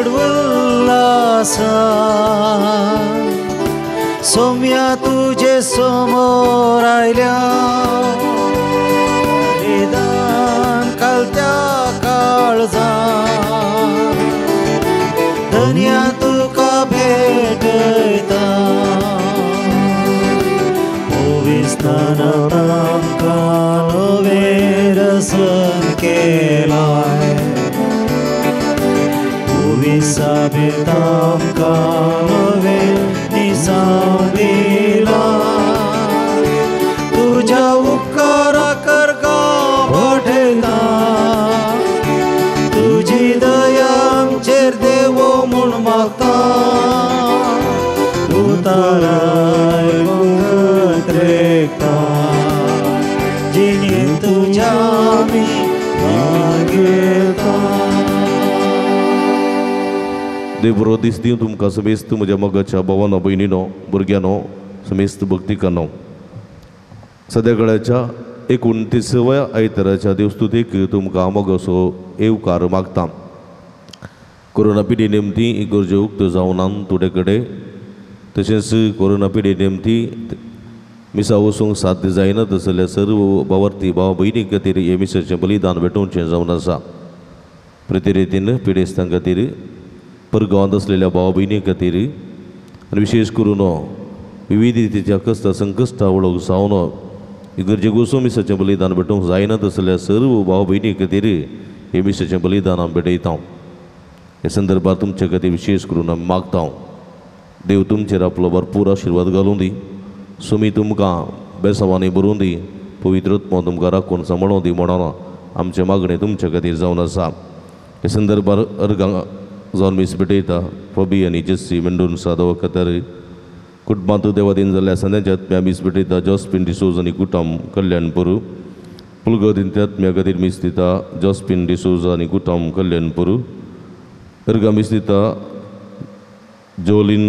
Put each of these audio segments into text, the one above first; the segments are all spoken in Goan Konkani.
व्हड उल्लासा सोम्या तुजे समोर आयल्या निदान कालत्या काळजा धन्या तुका भेटयता पविस्तानात आमकां नवें रसन केलाय पविसाबेत आमकां नवें निसांव दिलां तुज्या उपकारा करगांव वाडयता तुजी दया आमचेर देवो म्हूण मागता उताराय जिणे तुज्या आमी मागता. देव बरो दीस दिवं तुमकां समेस्त म्हज्या मोगाच्या भावानो भयणीनो भुरग्यांनो समेस्त भक्तिकांनो. सद्या 29व्या आयताराच्या देवस्तुतीक तुमकां मोगाचो येवकार मागता. कोरोना पिढी निमती इगर्ज्यो उक्त्यो जावनान थोडे कडेन तशेंच कोरोना पिढी निमती मिसा वचूंक साध्य जायना तसल्या सर्व भावार्थी भाव भयणी खातीर हे मिसाचें बलिदान भेटोवचें जावन आसा. प्रतिरितीन पिडेस्तां खातीर परगांवांत आसलेल्या भाव भयणी खातीर आनी विशेश करून विविध रितीच्या कश्ट संकश्टा वळख जावन इगर्जेक वचून मिसाचें बलिदान भेटोवंक जायना तसल्या सर्व भाव भयणी खातीर हे मिसाचें बलिदान आमी भेटयता. ह्या संदर्भार तुमचे खातीर विशेश करून आमी मागता. देव तुमचेर आपलो भरपूर आशिर्वाद घालूं दी. सुमी तुमकां बेसावांनी भरून दी. पवित्र आत्मो तुमकां राखून सांबाळूं दी म्हणून आमचें मागणें तुमचे खातीर जावन आसा. हे संदर्भार अर्गां जावन मीस भेटयता फबी आनी जेस्सी मेंडोन्सा दवाखात्यार कुटुंबांत देवादीन जाल्ल्या संद्यांच्या आत्म्या मीस भेटयता जॉस्पिन डिसोज आनी कुटुंब कल्याणपूर. पुलगदीन आत्म्या खातीर मीस दिता जॉस्पिन डिसोजा आनी कुटुंब कल्याणपूर. अर्गां मीस दिता जोलीन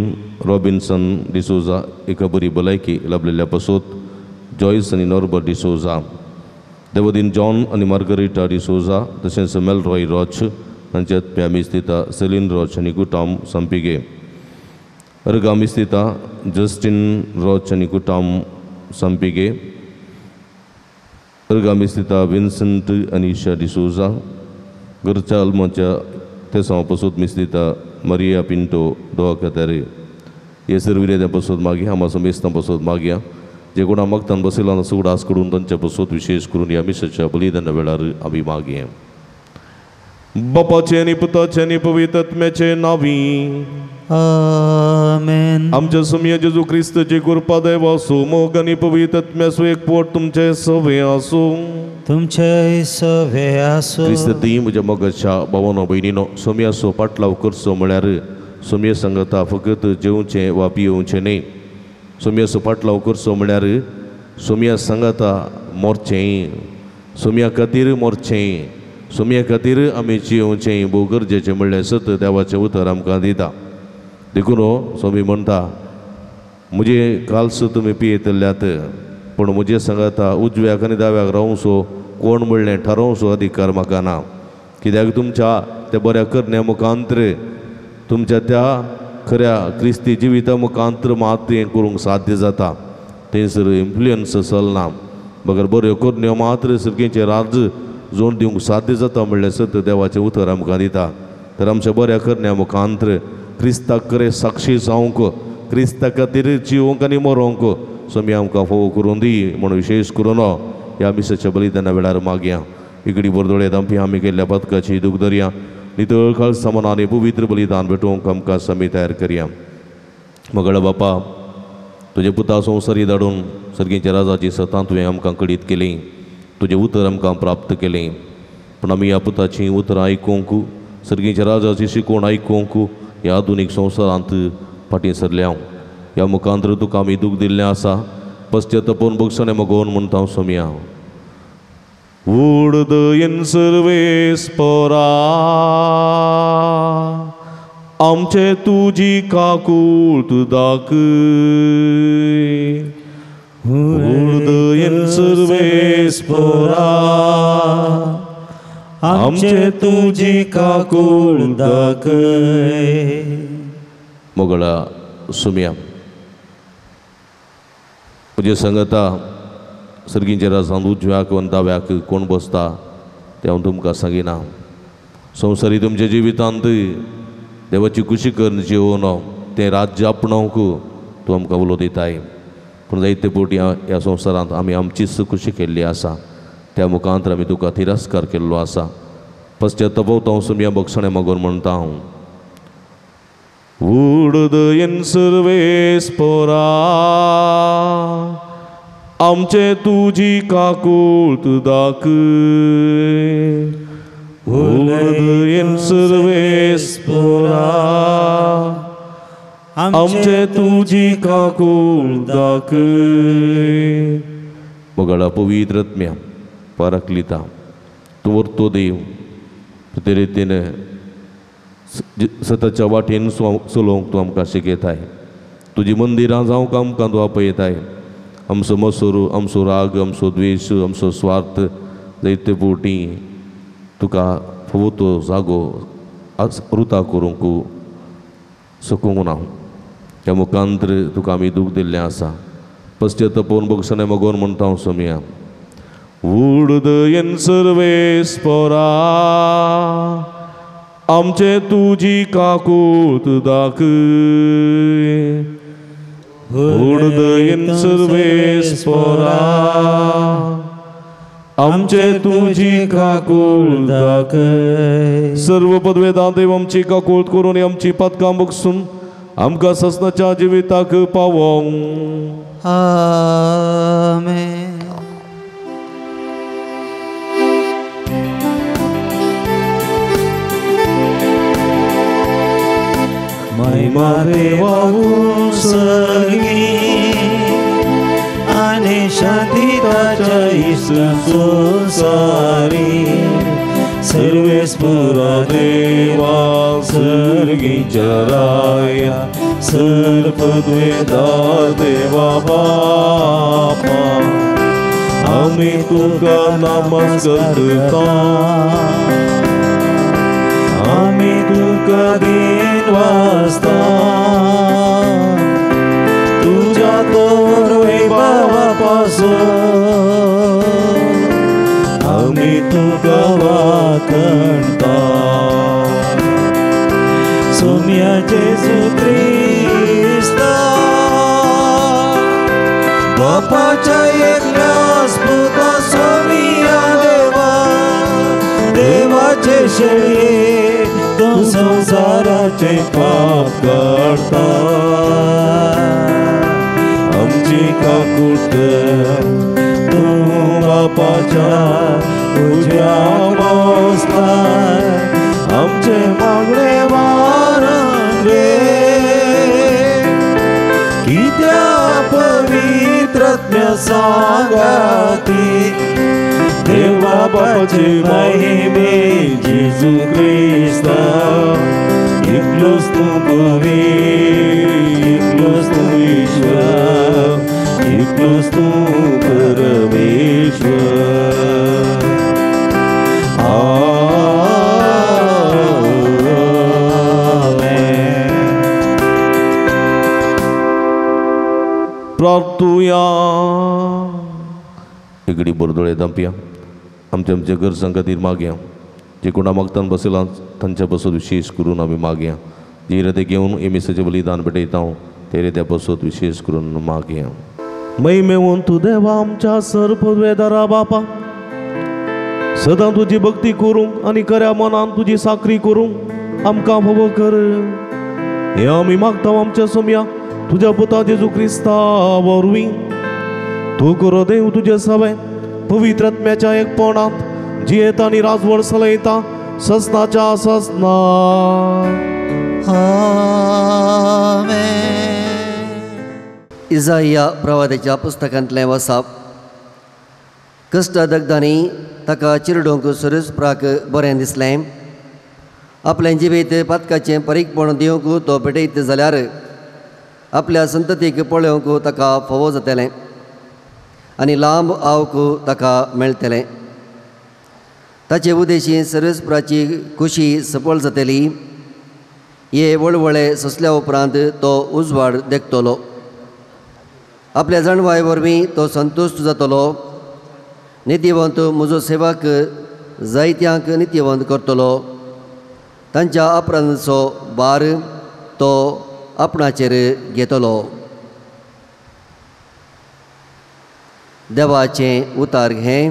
रॉबिन्सन डिसोजा एका बरी भलायकी लाभलेल्या पासत जॉयस आनी नॉर्बर्ट डिसोजा देवदीन जॉन आनी मार्गरिटा डिसोजा तशेंच मेलरॉय रॉच हांचे आत्म्या मीस दिता सेलीन रॉच आनी कुटाम संपिगे. अर्गां मीस दिता जस्टीन रॉच आनी कुटाम संपिगे. अर्गां मीस दिता विन्संट अनिशा डिसोजा घरच्या अल्माच्या तेसांव पासत मीस दिता मरिया पिंटो दवाखात्यार. हे सर्विरेद्या पासत मागया आमा समेस्तां पासत मागया जे कोणा मागतान बसयला सुगडास करून तांच्या पासत विशेश करून ह्या मिसाच्या बलिदाना वेळार आमी मागया. बापाचे आनी पुताचे आनी पवित्र आत्म्याचे नांवी आमेन. आमच्या सुमया जेजू क्रिस्ताची कृपा देवा आसूं मोग आनी पवित्र आत्म्याचो एकवट तुमचे सवे आसूं. तुमचे सवे आसूं. क्रिस्ती म्हज्या मोगाच्या भावानो भयणीनो सोम्याचो पाटलाव करचो म्हळ्यार सोम्या सांगता फकत जेवचें वा पियोवचें न्हय. सोम्याचो पाटलाव करचो म्हळ्यार सोम्या सांगता मोरचें, सोम्या खातीर मोरचें, सोम्या खातीर आमी जियोवचें भोव गरजेचें म्हणल्यार सत देवाचें उतर आमकां दिता. देखून सोमी म्हणटा म्हजे कालसो तुमी पियेतल्यात पूण म्हजे सांगाता उजव्याक आनी दाव्याक रावसो कोण म्हणलें थारोवचो अधिकार म्हाका ना. कित्याक तुमच्या त्या बऱ्या करण्या मुखांतर तुमच्या त्या खऱ्या क्रिस्ती जिविता मुखांतर मात हें करूंक साध्य जाता. थंयसर इन्फ्लुयन्स चलना बगर बऱ्यो करण्यो मात्र सर्गीचें राज जोड दिवंक साध्य जाता म्हणल्यार सत देवाचें उतर आमकां दिता. तर आमच्या बऱ्या करण्या मुखांतर क्रिस्ताक खरें साक्षी जावंक क्रिस्ता खातीर जिवंक आनी मरोंक स्वामी आमकां फोव करून दी म्हूण विशेश करून ह्या मिसाच्या बलिदाना वेळार मागया. इगडी बोरदोळे दामपी आमी केल्ल्या पदकाची दूख धरया नितळ काळसा मनान पवित्र बलिदान भेटोवंक आमकां स्वामी तयार करया. मगळ बापा तुजे पुता संवसारी धाडून सर्गीच्या राजाची सतां तुवें आमकां कळीत केली, तुजें उतर आमकां प्राप्त केलें. पूण आमी ह्या पुताचीं उतरां आयकूंक सर्गीच्या राजाची शिकवण आयकूंक ह्या आधुनीक संवसारांत फाटीं सरल्या. ह्या मुखांतर तुका आमी दूख दिल्लें आसा. पश्चातापून भोगसणें मगोवन म्हणटा सोमया. वूड दयेन सर्वेस्परा आमचे तुजी काकूट दाखय. वूड दयेन सर्वेस्परा आमचे तुजी काकूळ दाखय. मोगळा सुम्या म्हजे संगता सर्गींच्या राजांत उजव्याक वा दाव्याक कोण बसता तें हांव तुमकां सांगिना. संवसारी तुमच्या जिवितांत देवाची खुशी करून जिवोवन तें राज्य आपणावंक तूं आमकां उलो दिताय. पूण जायते फावटी ह्या संवसारांत आमी आमचीच खुशी केल्ली आसा. त्या मुखांतर आमी तुका तिरस्कार केल्लो आसा. पश्चाताप हांव सुम्या बक्षणें मागून म्हणटा हांव उडदयन सर्वेस पोरा आमचे तुजी काकूळ दाखय. उडदयन सर्वेस पोरा आमचे तुजी काकूळ दाखय. मोगाळा पवित्र आत्म्या पाराकलिता तूं वर्तो देव ते रितीन सताच्या वाटेन चलोवंक तूं आमकां शिकयताय. तुजी मंदिरां जावंक आमकां तूं आपयताय. आमचो मसूर आमचो राग आमचो द्वेश आमचो स्वार्थ जायते फावटी तुका फावो तो जागो रुता करूंक सकूंक ना. त्या मुखांतर तुका आमी दूख दिल्लें आसा. पश्चातापोवन बक्षणें मागून म्हणटा हांव सोमया उडदयन सर्वेस पोरा आमचे तुजी काकूळ दाखय. उडदयन सर्वेस पोरा आमचे तुजी काकूळ दाखय. सर्व पदवेदां देव आमची काकूळ करून आमची पदकां बक्षून आमकां ससनाच्या जिविताक पावोंक. आमेन. महिमा देवाकू सर्गी आनी शांती ताच्या संसारी. सर्वेस पुरा देवा सर्गीच्या राया सर्पद्वेदा देवा बापा आमी तुका नमस्कार करता. आमी तुका दिन वाजता तुज्या तोर वैभवा पासून आमी तुका वाखणता. सोम्या जेजू क्रिस्ता बापाच्या एकल्याच पुता सोमिया देवा देवाचे शेळये तूं संवसाराचे पाप काडटा. आमची काकूट तूं बापाच्या उजव्या बसला आमचे मागणे वारंग रे. कित्या पवित्र आत्म्या सांगाती देवा बापाचे महिमे जेजू क्रिस्ता. इतलोच तूं पवित्र इतलोच तूं ईश्वर इतलोच तूं परमेश्वर. आमेन. प्रार्थुया. इगडी बोरदोळे दांपया आमच्या आमच्या गरजां खातीर मागया. जे कोणा मागतान बसयलां तांच्या पासत विशेश करून आमी मागया. जे रिते घेवन एमिसाचें बलिदान भेटयता ते रित्या पासत विशेश करून मागया. महिमेवन तूं देवा आमच्या सर्पवेदारा बापा सदां तुजी भक्ती करूंक आनी खऱ्या मनान तुजी साकरी करूंक आमकां फावो कर. हें आमी मागता आमच्या सोमया तुज्या पुता जेजू क्रिस्ता वरवीं. तूं करो देव तुजे सवे पवित्र आत्म्याच्या एकपणांत जियेता आनी राजवड चलयता ससनाच्या ससना. आमेन. इजाया प्रवादाच्या पुस्तकांतलें वसाप. कश्ट दगदांनी ताका चिरडूंक सुरेशप्राक बरें दिसलें. आपलें जिवीत पातकाचें परीकपण दिवंक तो भेटयत जाल्यार आपल्या संततीक पळोवंक ताका फावो जातलें आनी लांब आवक ताका मेळटलें. ताचे उदेशी सर्वेस्पराची खुशी सफल जातली. हे वळवळे सोंसल्या उपरांत तो उजवाड देखतलो. आपल्या जाणवाय वरवीं तो संतुश्ट जातलो. नितीवंत म्हजो सेवक जायत्यांक नितीवंत करतलो. तांच्या अपराधांचो भार तो आपणाचेर घेतलो. देवाचें उतार हें.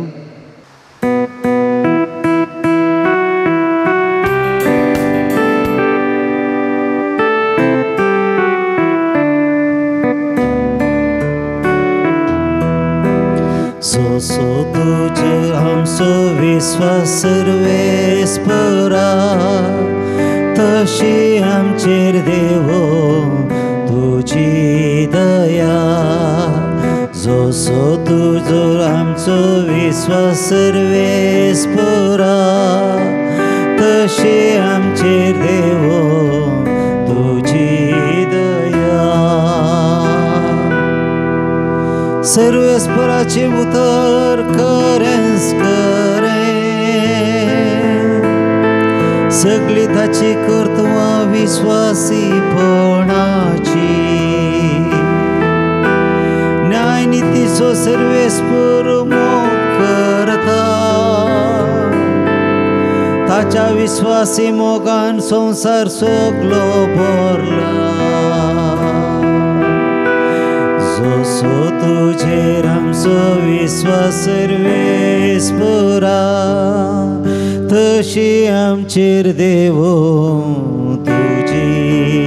सोसो तुझे आमचो विस्वास सर्वेस्परा तशी आमचेर देवो तुजी दया. जसो तुजो आमचो विस्वास सर्वेस्परा तशी आमचेर देवो तुजी दया. सर्वेस्पराचें उतर खरेंच खरें, सगळी ताची कर्तवां विस्वासीपणाची. न्यायनितीचो सर्वेस्पर मोग करता, ताच्या विस्वासी मोगान संवसार सगलो भरला. जसो तुजेर आमचो विस्वास सर्वेस्परा तशी आमचेर देवो तुजी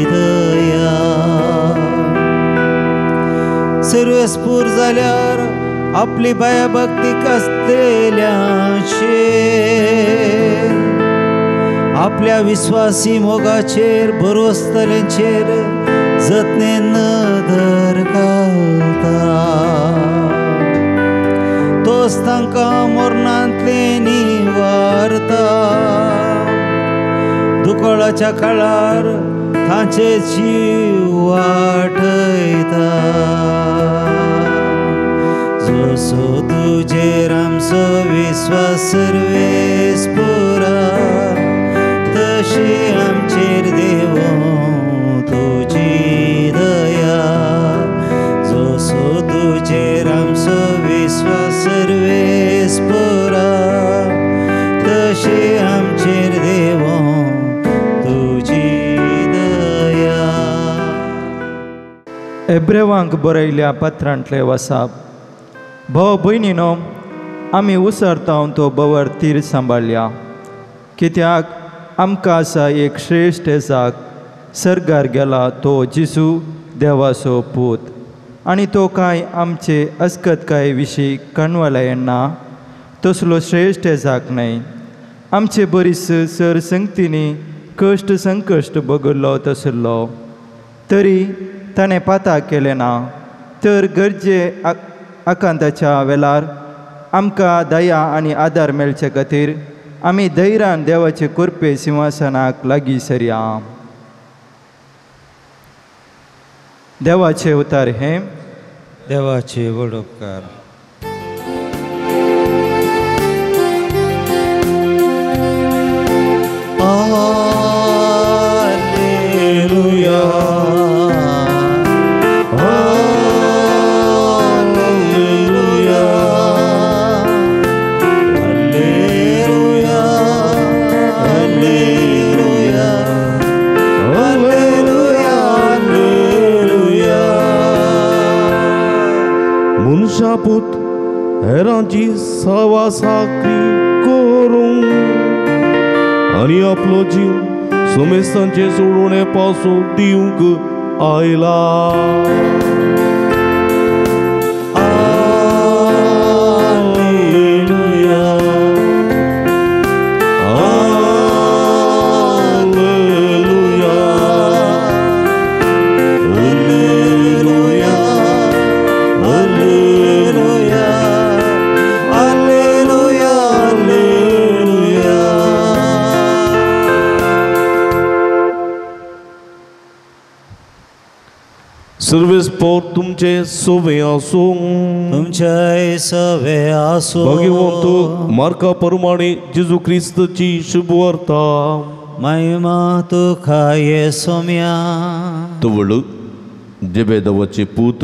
दया. सर्वेस्पूर जाल्यार आपली भयभक्ती आसलेल्यांचेर आपल्या विस्वासी मोगाचेर भरोसतल्यांचेर जतने नदर घालता. तोच तांकां मरणांतले निवारता. दुकळाच्या काळार तांचे जीव वाटयता. जसो तुजेर आमचो विस्वास सर्वेस्परा तशी आमचेर देवो तुजी दया. जसो तुजेर आमचो विस्वास सर्वेस्परा तशी आमचेर देवो तुजी दया. एब्रेवांक बरयल्या पत्रांतले वसाप. भाव भयणीनो, आमी उसरता तो बवर तीर सांबाळया, कित्याक आमकां आसा एक श्रेश्ठ जाग सर्गार गेला तो जेजू देवाचो पूत, आनी तो कांय आमचे अस्कतकाये विशीं कणवलायना तसलो श्रेश्ठ जाग न्हय. आमचे बरीच सर संगतींनी कश्ट संकश्ट बगल्लो तसलो तरी ताणें पाता केलें ना, तर गरजे आकांताच्या वेळार आमकां दया आनी आदार मेळचे खातीर आमी धैर्यान देवाचे कृपे सिंहासनाक लागीं सरया. देवाचे उतार हें. देवाचे व्हड उपकार. Alleluia, Alleluia, Alleluia, Alleluia, Alleluia, Alleluia. मनशापूत हेरांची सावासाकरी करूंक आनी आपलो जीव सोमेस्तांचे सोडोवणे पासून दिवंक आयला. Alleluia, Alleluia, Alleluia, Alleluia, Alleluia, Alleluia. Sarves पोर तुमचे सोवे आसूं, तुमचे सवे आसूं। भाग्यवंत मार्का परमाणे जेजू क्रिस्तची शुभवार्ता। महिमा तुका ये सोम्या। तवळ जेबेदवाचे पूत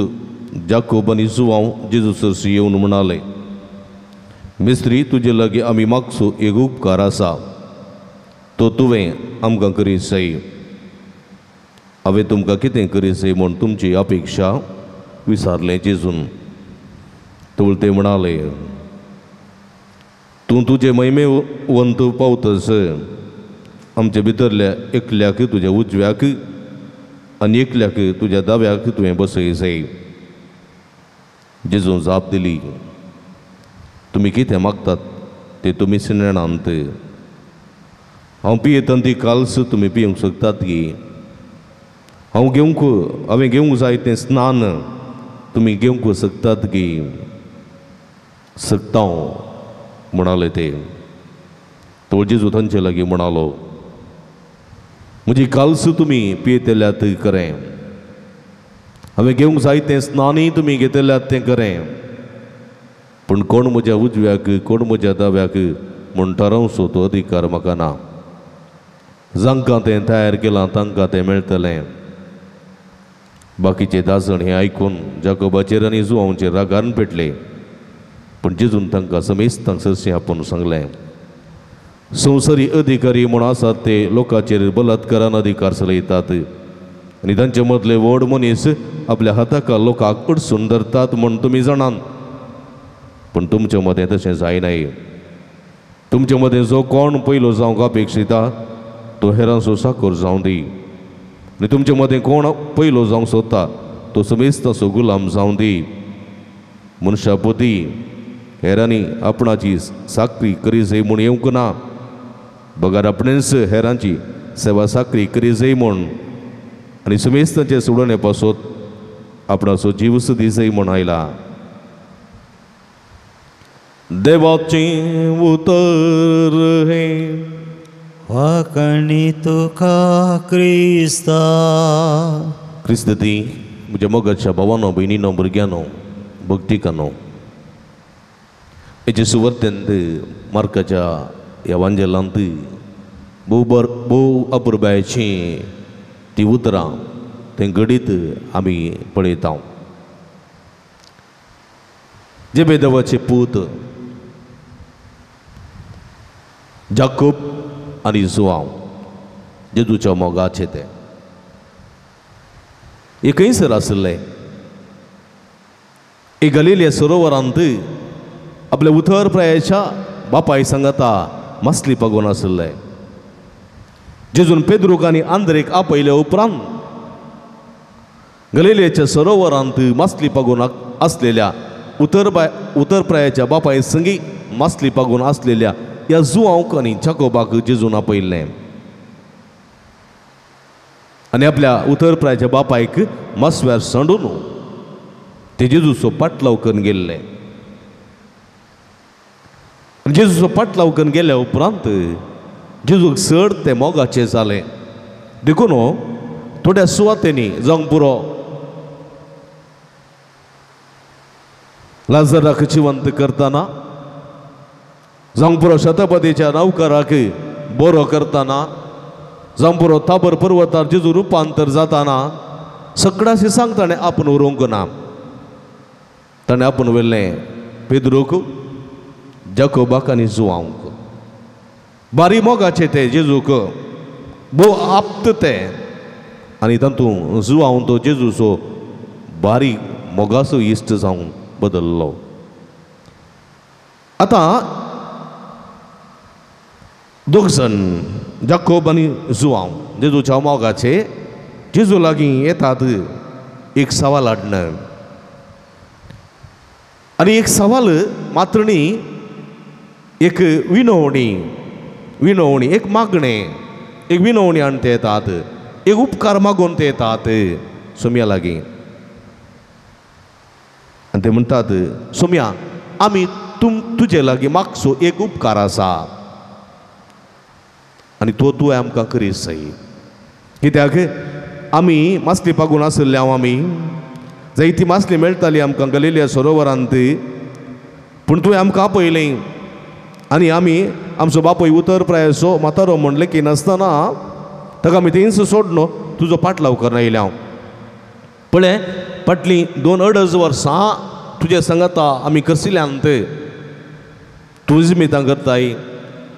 जाकोब आनी जुवांव जेजू सरशी येवन म्हणाले, मिस्त्री तुजे लागीं आमी मागचो एक उपकार आसा, तो तुवें आमकां करीत जाय। हांवें तुमकां कितें करीत जाय म्हूण तुमची अपेक्षा विचारलें जेजून। तवळ ते म्हणाले, तूं तुजे महिमेवंत पावतस आमचे भितरल्या एकल्याक तुज्या उजव्याक आनी एकल्याक तुज्या दाव्याक तुवें बसय जाय। जेजून जाप दिली, तुमी कितें मागतात तें तुमी सिनेणांत। हांव पियेतां ती काल्स तुमी पिवंक शकतात की? हांव घेवंक हांवें घेवंक जाय तें स्नान तुमी घेवंक शकतात की? शकता म्हणाले ते। तो जेजू तांचे लागीं म्हणालो, म्हजी काल्स तुमी पियेतल्यात खरें, हांवें घेवंक जाय तें स्नानूय तुमी घेतल्यात तें खरें, पूण कोण म्हज्या उजव्याक कोण म्हज्या दाव्याक म्हूण थारावचो तो अधिकार म्हाका ना। जांकां तें तयार केलां तांकां तें मेळटलें। बाकीचे 10 जाण हें आयकून जाकोबाचेर आनी जुवांचेर रागान पेटले, पूण जेजून तांकां समेस्तांक सरशीं आपोवन सांगलें, संवसारी अधिकारी म्हूण आसात ते लोकांचेर बलात्कारान अधिकार चलयतात आनी तांचे मदले व्हड मनीस आपल्या हाताक लोकांक अडसून धरतात म्हूण तुमी जाणात, पूण तुमचे मदें तशें जायनाय। तुमचे मदें जो कोण पयलो जावंक अपेक्षिता तो हेरांचो साकर जावं दी, आनी तुमचे मदें कोण पयलो जावंक सोदता तो समेस्ताचो गुलाम जावं दी। मनशा पोती हेरांनी आपणाची साकरी करी जाय म्हूण येवंक ना, बगर आपणेच हेरांची सेवा साकरी करी जाय म्हूण आनी समेस्तांचे सोडोवणे पासत आपणाचो जीव दी जाय म्हूण आयला। देवाचें उतर हें। वाकणी तुका क्रिस्ता। क्रिस्त ती म्हज्या मोगाच्या भावानो, भयणीनो, भुरग्यांनो, भक्तिकानो, हेचे सुवार्तेंत मार्काच्या ह्या वांजेलांत भोव भोव अपुरबायेचीं ती उतरां तें घडीत आमी पळयता। जेबेदेवाचे पूत जाकोब आनी जुवांव जेजूच्या मोगाचे ते हे खंयसर आशिल्ले? एक गलिलिया सरोवरांत आपल्या उतर प्रायाच्या बापाय सांगाता मासली पगोवन आशिल्ले। जेजून पेद्रूक आनी आंद्रेक आपयल्या उपरांत गलिलियाच्या सरोवरांत मासली पगोवन आसलेल्या उतरप्रायाच्या बापाय संगी मासली पगोवन आसलेल्या ह्या जुवांक आनी जाकोबाक जेजून आपयल्लें आनी आपल्या उतरप्रायाच्या बापायक मासव्यार सांडून ते जेजूचो पाटलाव करून गेल्ले। जेजूचो पाटलाव करून गेल्या उपरांत जेजूक चड ते मोगाचे जाले, देखून थोड्या सुवातेंनी जावंक पुरो लाजराक जिवंत करतना, जावंक पुरो शतपथीच्या नौकराक बरो करतना, जावंक पुरो ताबर पर्वतार जेजू रुपांतर जाताना सगळ्याशी सांग ताणें आपूण उरोवंक ना। ताणें आपूण व्हेल्लें पेद्रूक, जाकोबाक आनी जुवांक। बारी मोगाचे ते जेजूक भोव आप्त ते आनी तातूंत जुवांव तो जेजूचो बारीक मोगाचो इश्ट जावन बदल्लो। आतां दोग जाण जाकोब आनी जुवांव जेजूच्या मोगाचे जेजू लागीं येतात एक सवाल हाडणं आनी एक सवाल मात्र न्ही, एक विनवणी विनवणी एक मागणें, एक विनवणी हाडून ते येतात, एक उपकार मागून ते येतात सोम्या लागीं आनी ते म्हणटात, सोम्या आमी तुजे लागीं मागचो एक उपकार आसा आनी तो तुवें आमकां करीत जाय। कित्याक आमी मासली पागून आशिल्ले हांव आमी जायती मासली मेळटाली आमकां गलिलिया सरोवरांत पूण तुवें आमकां आपयलें आनी आमी आमचो बापूय उतर प्रायेचो म्हातारो म्हण लेखिनासतना ताका आमी थंयच सोडलो तुजो पाटलाव करून आयले हांव पळय फाटलीं 2-2.5 वर्सां तुजे सांगाता आमी करसिल्यांत तूं जिमितां करताय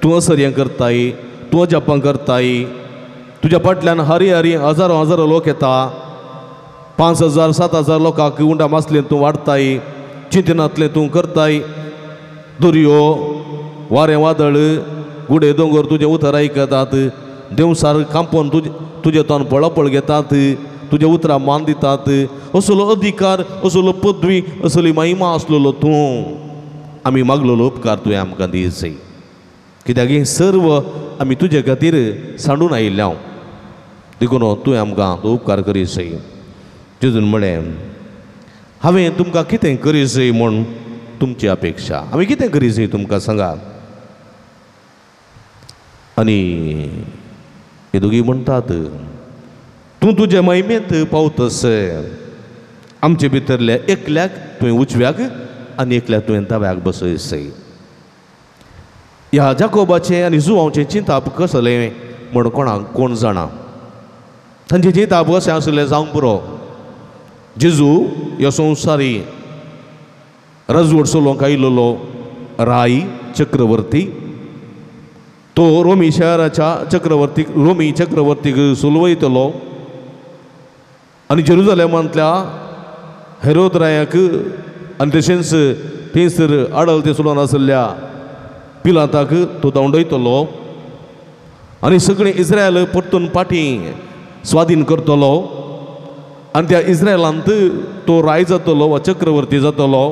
तूं असर्यां करताय तूं अजापां करताय तुज्या फाटल्यान हरी हरी हजारो हजारो लोक येता 5,000 7,000 लोकांक उंडा मासलें तूं वाडताय चिंतनांतलें तूं करताय दर्यो वारें वादळ गुडे दोंगर तुजें उतर आयकतात देंवसार कांपोवन तुजें तोंड पळपळ घेतात तुज्या उतरां मान दितात असलो अधिकार असलो पदवी असली महिमा आसलेलो तूं आमी मागलेलो उपकार तुवें आमकां दिसय कित्याक हें सर्व आमी तुजे खातीर सांडून आयिल्ले हांव देखून तुवें आमकां तो उपकार करीसय जेजून म्हळें हांवें तुमकां कितें करीसय म्हूण तुमची अपेक्षा आमी कितें करीसय तुमकां सांगा आनी हे दोगी म्हणटात तूं तुजे महिमेंत पावतस आमचे भितरल्या एकल्याक तुवें उजव्याक आनी एकल्याक तुवें दाव्याक बसयसय ह्या जाकोबाचें आनी जुवांचें चिंताप कसलें म्हण कोणाक कोण जाणा तांचें चिंताप कशें आसलें जावंक पुरो जेजू ह्या संवसारी राजवट चलोवंक आयिल्लो राय चक्रवर्ती तो रोमी शहराच्या चक्रवर्तीक रोमी चक्रवर्तीक सुलवयतलो आनी जेरुजलेमांतल्या हेरोद रायाक आनी तशेंच थंयसर आडल ते चलोवन आशिल्ल्या पिलाताक तो धांवडयतलो आनी सगळें इस्रायल परतून फाटीं स्वाधीन करतलो आनी त्या इस्रायलांत तो राय जातलो वा चक्रवर्ती जातलो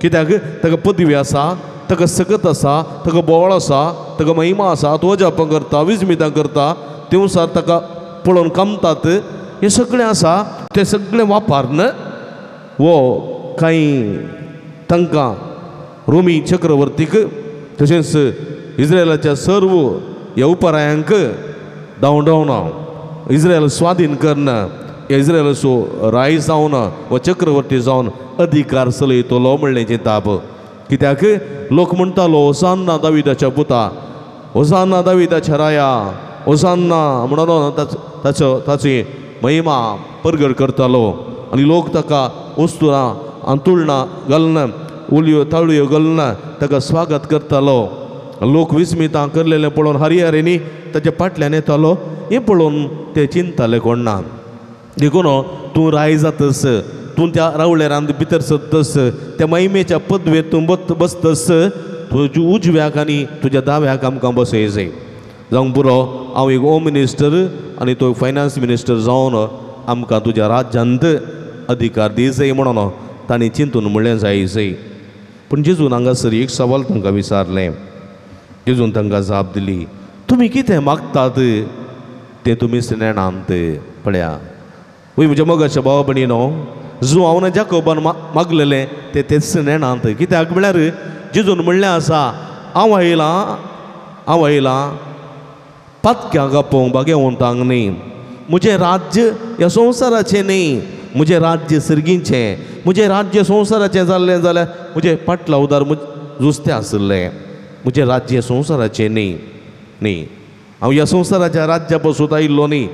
कित्याक ताका पदवी आसा ताका सकत आसा ताका बोवाळ आसा ताका महिमा आसा तो अजापां करता विजमितां करता तेवसार ताका पळोवन कामतात हें सगळें आसा तें सगळें वापरून वो कांय तांकां रोमी चक्रवर्तीक तशेंच इस्रायलाच्या सर्व ह्या उपरायांक धांवडावन इस्रायल स्वाधीन करून इस्रायलाचो राय जावन वा चक्रवर्ती जावन अधिकार चलयतलो म्हणलें चिंताप कित्याक लोक म्हणटालो होसान्ना दाविदाच्या पुता होसान्ना दाविदाच्या राया होसान्ना म्हणून ताचो ताची महिमा परगट करतालो आनी लोक ताका वस्तुरां आंतुळणां घालून उलयो ताळयो घालून ताका स्वागत करतालो लोक विस्मितां करलेलें पळोवन हरिहरींनी ताच्या फाटल्यान येतालो हें पळोवन ते चिंताले कोण ना देखून तूं राय जातस तूं त्या रावळेरांत भितर सरतस त्या महिमेच्या पदवेर तूं बसतस तुज्या उजव्याक आनी तुज्या दाव्याक आमकां बसय जाय जावंक पुरो हांव एक होम मिनिस्टर आनी तो फायनान्स मिनिस्टर जावन आमकां तुज्या राज्यांत अधिकार दी जाय म्हणून तांणी चिंतून म्हणलें जाय जाय पूण जेजून हांगासर एक सवाल तांकां विचारलें जेजून तांकां जाप दिली तुमी कितें मागतात तें तुमी नेणांत पळया वय म्हज्या मोगाच्या भावा भयणीनो जुवांव जाकोबान मागलेलें तें तेच नेणांत कित्याक म्हळ्यार जेजून म्हणलें आसा हांव आयलां पातक्यांक आपोवंक बागेवंतांक न्ही म्हजें राज्य ह्या संवसाराचें न्ही म्हजें राज्य सर्गीचें म्हजें राज्य संवसाराचें जाल्लें जाल्यार म्हजें पाटलावदार जुस्तें आशिल्लें म्हजें राज्य संवसाराचें न्ही न्ही हांव ह्या संवसाराच्या राज्या पसून आयिल्लो न्ही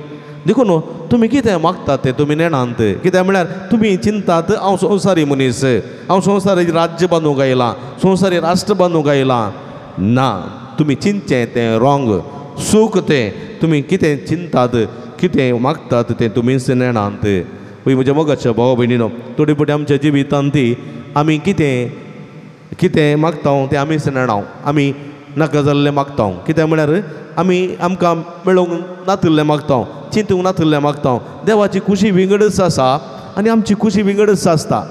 देखून तुमी कितें मागतात तें तुमी नेणांत कित्याक म्हळ्यार तुमी चिंतात हांव संवसारी मनीस हांव संवसारी राज्य बांदूंक आयलां संवसारी राष्ट्र बांदूंक आयलां ना तुमी चिंतचें तें रोंग सूख तें तुमी कितें चिंतात कितें मागतात तें तुमीच नेणांत पळय म्हज्या मोगाच्या भावा भयणीनो थोडे फावटी आमच्या जिवितांत ती आमी कितें कितें मागता तें आमीच नेणाव आमी नाका जाल्लें मागता कित्याक म्हळ्यार आमी आमकां मेळोवंक नातिल्लें मागता चिंतूंक नातिल्लें मागता देवाची खुशी विंगडच आसा आनी आमची खुशी विंगडच आसता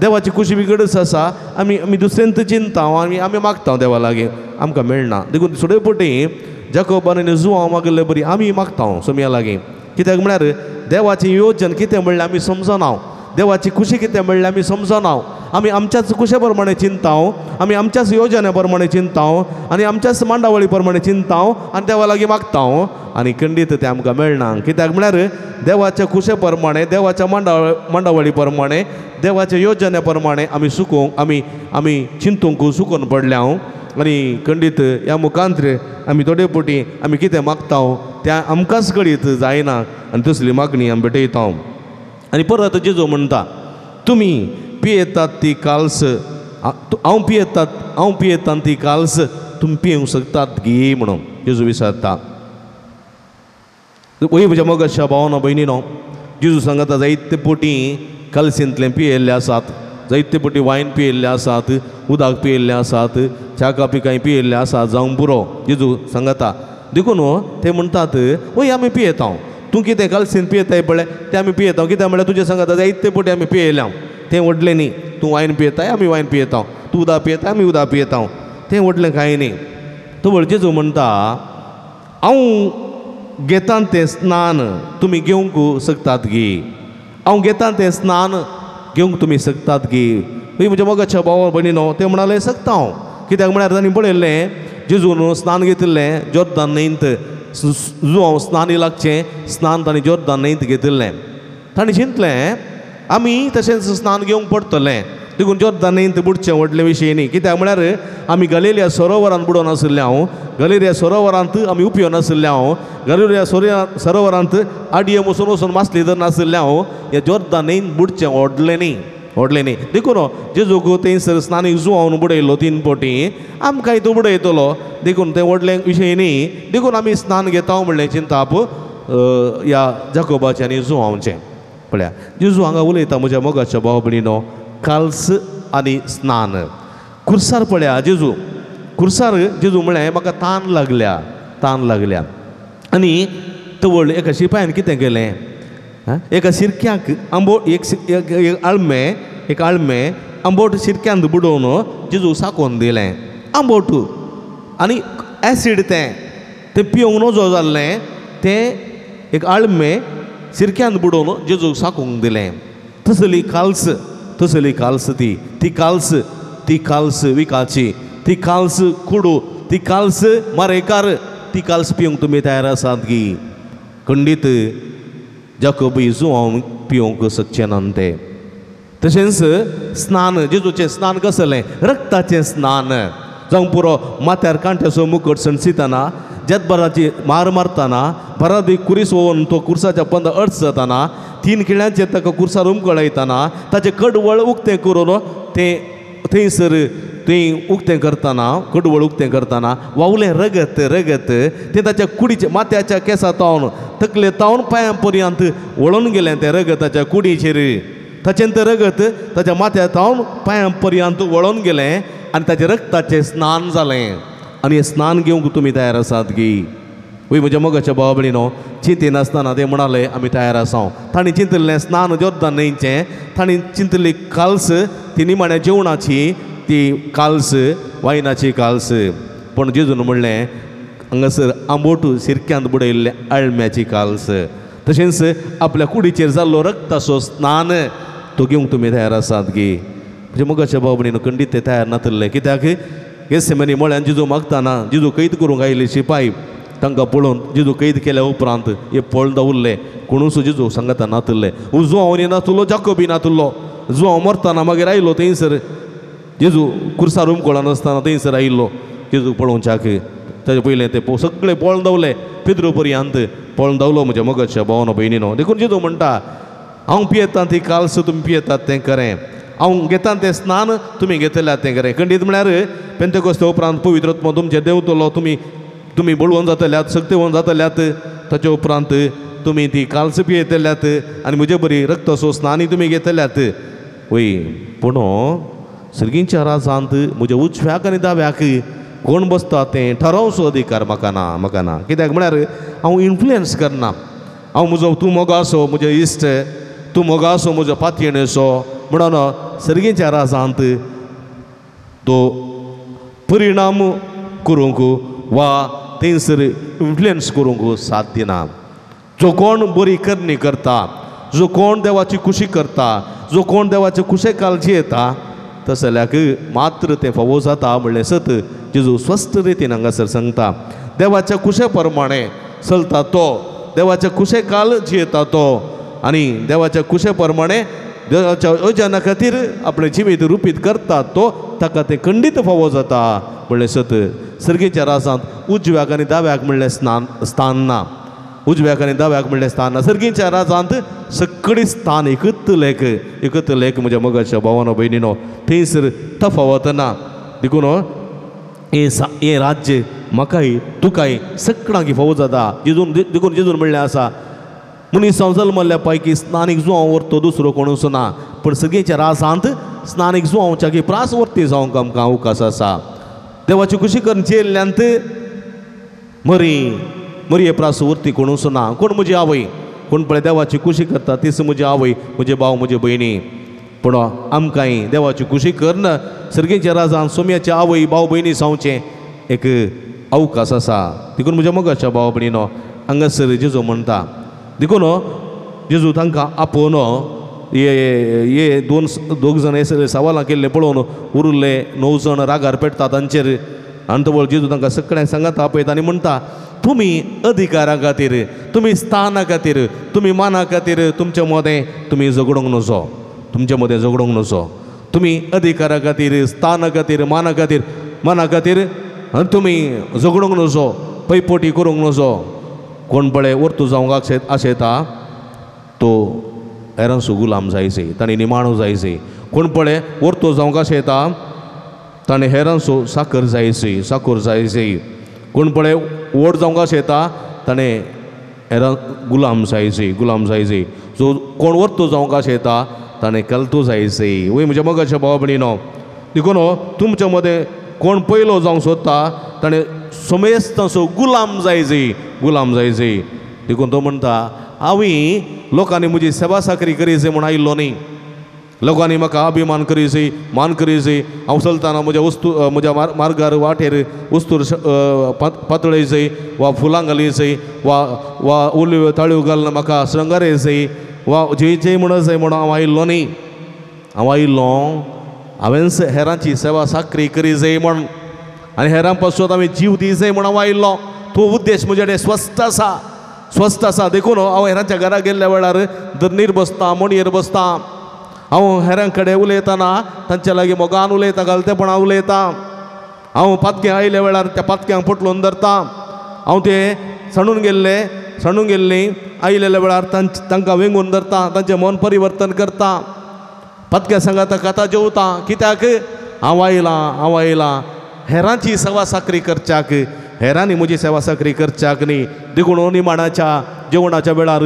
देवाची खुशी विंगडच आसा आमी आमी दुसऱ्यांत चिंता आनी आमी मागता देवा लागीं आमकां मेळना देखून थोडे फावटी जाकोबान आनी जुवांव मागिल्ले बरी आमी मागता सोमया लागीं कित्याक म्हळ्यार देवाचें योजन कितें म्हणलें आमी समजना देवाची खुशी कितें म्हणलें आमी समजना आमी आमच्याच कुशे प्रमाणे चिंताव, आमी आमच्याच योजने प्रमाणे चिंताव आनी आमच्याच मांडावळी प्रमाणे चिंताव आनी देवा लागीं मागता आनी खंडीत तें आमकां मेळना. कित्याक म्हळ्यार देवाच्या कुशे प्रमाणे, देवाच्या मांडावळी प्रमाणे, देवाच्या योजने प्रमाणे आमी सुकोवंक आमी आमी चिंतूंक सुकोवन पडल्या आनी खंडीत ह्या मुखांतर आमी थोडे फावटी आमी कितें मागता त्या आमकांच कळीत जायना आनी तसली मागणी आमी भेटयता. आनी परत जेजू म्हणटा तुमी पियेतात ती काल्स, हांव पियेतात, हांव पियेता ती काल्स तुमी पिवंक शकतात गी म्हणून जेजू विचारता. वय म्हज्या मोगाच्या भावना भयणीनो, जेजू सांगता जायते पोटी कालसींतलें पियेल्ले आसात, जायते पोटी वायन पियेल्ले आसात, उदक पियेल्लें आसात, च्या कापी कांय पियेल्लें आसात, जावंक पुरो जेजू सांगता. देखून ते म्हणटात वय आमी पियेता, तूं कितें कालसीन पियेताय पळय तें आमी पियेता. कित्याक म्हळ्यार तुजें सांगता जायते पोटी आमी पियेल्या, तें व्हडलें न्ही. तूं वायन पियेताय आमी वायन पियेता, तूं उदक पियेताय आमी उदक पियेता, तें व्हडलें कांय न्ही. तो जेजू म्हणटा हांव घेता तें स्नान तुमी घेवंक शकतात गी, हांव घेता तें स्नान घेवंक तुमी शकतात गी. म्हज्या मोगाच्या भावा भयणीनो, ते म्हणाले शकता हांव. कित्याक म्हळ्यार तांणी पळयल्लें जेजून स्नान घेतिल्लें जोर्दान न्हंयंत, जुआंव स्नानी लागचें स्नान तांणी जोर्दान न्हंयंत घेतिल्लें. तांणी चिंतलें आमी तशेंच स्नान घेवंक पडटलें, देखून जोर्दान न्हंयंत बुडचें व्हडलें विशय न्ही. कित्याक म्हळ्यार आमी गलेलिया सरोवरांत बुडोवन आशिल्ले हांव, गलेरिया सरोवरांत आमी उपयोन नाशिल्ले हांव, गलेरिया सरोवरांत आडये वचून वचून मासली धर नाशिल्ले हांव, ह्या जोर्दान न्हंयंत बुडचें व्हडलें न्ही, व्हडलें न्ही. देखून जेजूक थंयसर स्नानीक जुआवन बुडयलो 3 फावटी, आमकांय तो बुडयतलो, देखून तें व्हडलें विशय न्ही. देखून आमी स्नान घेता म्हणलें चिंताप ह्या जाकोबाचें आनी जुआंवचें. पळया जेजू हांगा उलयता म्हज्या मोगाच्या भाव भयणीनो, काल्स आनी स्नान. खुर्सार पळया जेजू, खुर्सार जेजू म्हळें म्हाका तान लागल्या, तान लागल्या. आनी तवळ एका शिपायान कितें केलें, एका शिरक्याक आंबोट एक आळमें, एक आळमें आंबोट शिरक्यांत बुडोवन जेजू साकोवन दिलें. आंबोट आनी एसीड तें तें पिवंक नजो जाल्लें, तें एक आळमें शिरक्यांत बुडोवन जेजूक साकोवंक दिलें. तसली काल्स, तसली काल्स ती, ती काल्स, ती काल्स विकाची, ती काल्स कुडू, ती काल्स मारेकार, ती काल्स पिवंक तुमी तयार आसात गी. खंडीत जाकोबी जुआंव पिवंक शकचें ना ते. तशेंच स्नान, जेजूचें स्नान कसलें, रक्ताचें स्नान. जावंक पुरो माथ्यार कांट्याचो मुकट सणसितना, जेतभराची मार मारतना, बरादी कुरीस वोवन तो कुर्साच्या पंद अर्थ जाताना, 3 खिळ्यांचेर ताका कुर्सार उमकळयतना, ताचें कडवळ उक्तें करून तें थंयसर थंय उक्तें करतना, कडवळ उक्तें करतना वावलें रगत, रगत तें ताच्या कुडीचें माथ्याच्या केंसा तावन तकले तावन पांयां पर्यंत वळोवन गेलें तें रगत ताच्या कुडीचेर. ताचें तें रगत ताच्या माथ्या तावन पांयां पर्यंत वळोवन गेलें आनी ताचें रक्ताचें स्नान जालें. आनी हें स्नान घेवंक तुमी तयार आसात गी. वय म्हज्या मोगाच्या भावा भयणीनो, चिंतिनासतना ते म्हणाले आमी तयार आसा. तांणी चिंतिल्लें स्नान जोर्दान न्हंयचें, तांणी चिंतिल्ली काल्स ती निमाण्या जेवणाची ती काल्स, वायनाची काल्स. पूण जेजून म्हणलें हांगासर आंबोट सिरक्यांत बुडयल्लें आळम्याची काल्स, तशेंच आपल्या कुडीचेर जाल्लो रक्ताचो स्नान तो घेवंक तुमी तयार आसात गी. म्हज्या मोगाच्या भाव भयणीनो, खंडीत ते तयार नातिल्ले. कित्याक गेसेमनी मळ्यान जेजू मागतना जेजू कैद करूंक आयिल्ले शिपाय तांकां पळोवन जेजू कैद केल्या उपरांत हे पळोवन दवरले, कोणूच जेजू सांगता नातिल्ले. जुआंव नातुल्लो, जाकोबी नातुल्लो. जुआंव मरतना मागीर आयलो थंयसर, जेजू कुर्सार उमकळान आसतना थंयसर आयिल्लो जेजू पळोवच्याक. ताजे पयलें ते सगळे पळोवन दवरले, पिद्रू पर्यंत पळोवन दवरलो म्हज्या मोगाच्या भावना भयणीनो. देखून जेजू म्हणटा हांव पियेता ती काल्स तुमी पियेतात तें खरें, हांव घेता तें स्नान तुमी घेतल्यात तें खरें. खंडीत म्हळ्यार पेंतेकोस्ता उपरांत पवित्र आत्मो तुमचेर देंवतलो, तुमी तुमी बळवंत जातल्यात, शक्तिवंत जातल्यात. ताचे उपरांत तुमी ती काल्स पियेतल्यात आनी म्हजे बरी रक्ताचो स्नानूय तुमी घेतल्यात. वय पूण सर्गींच्या राजांत म्हज्या उजव्याक आनी दाव्याक कोण बसता तें ठरोवचो अधिकार म्हाका ना, म्हाका ना. कित्याक म्हळ्यार हांव इन्फ्लुयन्स करना. हांव म्हजो तूं मोगो आसो म्हजो इश्ट, तूं मोगो आसो म्हजो पातयेणेचो म्हणून सर्गींच्या राजांत तो परिणाम करूंक वा थंयसर इन्फ्लुयन्स करूंक साथ दिना. जो कोण बरी करणी करता, जो कोण देवाची खुशी करता, जो कोण देवाचे खुशे काळजी येता, तसल्याक मात्र तें फावो जाता म्हणलें सत जेजू स्वस्थ रितीन हांगासर सांगता. देवाच्या कुशे प्रमाणे चलता तो, देवाच्या कुशे काल जियेता तो आनी देवाच्या कुशे प्रमाणे देवाच्या अजना खातीर आपलें जिवीत रुपीत करता तो, ताका तें खंडीत फावो जाता म्हणलें सत. सर्गीच्या राजांत उजव्याक आनी दाव्याक म्हणलें स्थान ना, उजव्याक आनी दाव्याक म्हणलें स्थान ना. सर्गीच्या राजांत सगळी स्थान एकच लेख, एकच लेख म्हज्या मोगाच्या भावानो भयणीनो, थंयसर तफावत ना. देखून हें राज्य म्हाकाय तुकाय सगळ्यांक फावो जाता. जेजून देखून जेजून म्हणलें आसा, मनीस हांव जल्मल्ल्या पैकी स्नानीक जुवांव व्हरतो दुसरो कोणूच ना, पूण सगळीच्या राजांत स्नानीक जुवांवच्या की प्रास वर्ती जावंक आमकां अवकाश आसा. देवाची खुशी करून जेल्ल्यांत मरी मरये प्रास वर्ती कोणूच ना. कोण म्हजी आवय, कोण पळय देवाची खुशी करता तीच म्हजी आवय, म्हजे भाव, म्हजी भयणी. पूण आमकांय देवाची खुशी करून सर्गीच्या राजान सोम्याच्या आवय भाव भयणी जावचें एक अवकाश आसा. देखून म्हज्या मोगाच्या भाव भयणीनो हांगासर जेजू म्हणटा, देखून जेजू तांकां आपोवन हे दोग जाण हे सगळे सवालां केल्ले पळोवन उरिल्ले 9 जाण रागार पेटता तांचेर. आनी तवळ जेजू तांकां सगळ्यांक सांगात आपयता आनी म्हणटा, तुमी अधिकारा खातीर, तुमी स्थाना खातीर, तुमी माना खातीर तुमचे मदें तुमी झगडोंक नजो, तुमचे मदें झगडोंक नजो. तुमी अधिकारा खातीर, स्थाना खातीर, माना खातीर, माना खातीर आनी तुमी झगडोंक नजो, पैपोटी करूंक नजो. कोण पळय वर्तू जावंक आशेता तो हेरांचो गुलाम जायचे, ताणें निमाणो जायचे. कोण पळय वर्तू जावंक आशेता ताणें हेरांचो साकर जायचे, साकर जायचे. कोण पळय व्हड जावंक आशेता ताणें हेरां गुलाम जायचे, गुलाम जायचे. जो कोण वर्तू जावंक आशेता ताणें कलतो जायचे. वय म्हज्या मोगाच्या भावा भयणीनो, देखून तुमच्या मदें कोण पयलो जावंक सोदता ताणें समेस्तांचो गुलाम जायचे, गुलाम जायचे. देखून तो म्हणटा, हांवें लोकांनी म्हजी सेवा साकरी करीचे म्हूण आयिल्लो न्ही, लोकांनी म्हाका अभिमान करीचे, मान करीचे. हांव चलतना म्हज्या वस्तू म्हज्या मार्गार वाटेर वस्तूर पातळायचे वा फुलां घालीचे वा वा उल्यो ताळयो घालून म्हाका श्रंगारायचे वा जय जय म्हणत जाय म्हणून हांव आयिल्लो न्ही. हांव आयिल्लो हांवेंच हेरांची सेवा साकरी करी जाय म्हण आनी हेरां पासून हांवें जीव दी जाय म्हण हांव आयिल्लो. तो उद्देश म्हजे कडेन स्वस्थ आसा, स्वस्थ आसा. देखून हांव हेरांच्या घरा गेल्ल्या वेळार धरणीर बसता, मणयेर बसता. हांव हेरां कडेन उलयतना तांच्या लागीं मोगान उलयता, गलतेपणां उलयता. हांव पातकें आयिल्ल्या वेळार त्या पातक्यांक पोटलून धरता. हांव ते सणून गेल्ले, सणून गेल्लीं आयिल्ल्या वेळार तांकां वेंगून धरता, तांचें मन परिवर्तन करता. पातक्या सांगाता कथा जेवता. कित्याक हांव आयलां, हांव आयलां हेरांची सेवा साकरी करच्याक, हेरांनी म्हजी सेवा साकरी करच्याक न्ही. देखून निमाणाच्या जेवणाच्या वेळार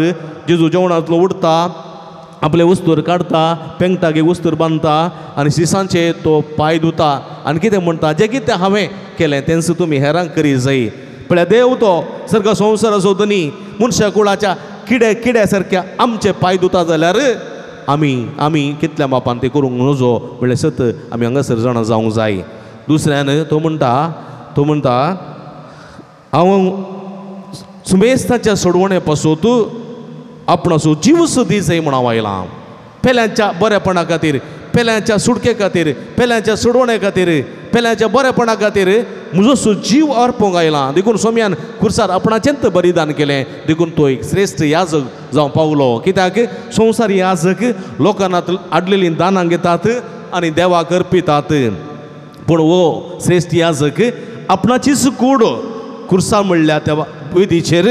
जेजू जेवणांतलो उठता, आपले वस्तूर काडता, पेंगटाक वस्तूर बांदता आनी शिसांचे तो पांय धुता आनी कितें म्हणटा, जें कितें हांवें केलें तेंच तुमी हेरांक करी जाय. पळय देव तो सर्ग संवसाराचो धनी मनशा कुळाच्या किडे किड्या सारक्या आमचे पांय धुता जाल्यार आमी आमी कितल्या मापान ते करूंक नजो म्हणल्यार सत आमी हांगासर जाणा जावंक जाय. दुसऱ्यान तो म्हणटा, तो म्हणटा हांव सुमेस्ताच्या सोडवणे पासून आपणाचो जीव दी जाय म्हूण हांव आयलां. पेल्यांच्या बरेपणा खातीर, पेल्यांच्या सुटके खातीर, पेल्यांच्या सोडवणे खातीर, पेल्यांच्या बरेपणा खातीर म्हजो सो जीव अर्पूंक आयला. देखून सोम्यान खुर्सार आपणाचेंच बलिदान केलें. देखून तो एक श्रेश्ठ याजक जावं पावलो. कित्याक संवसारी याजक लोकांत आडलेलीं दानां घेतात आनी देवाक अर्पितात, पूण हो श्रेश्ठ याजक आपणाचीच कूड खुर्सा म्हणल्या त्या वेदीचेर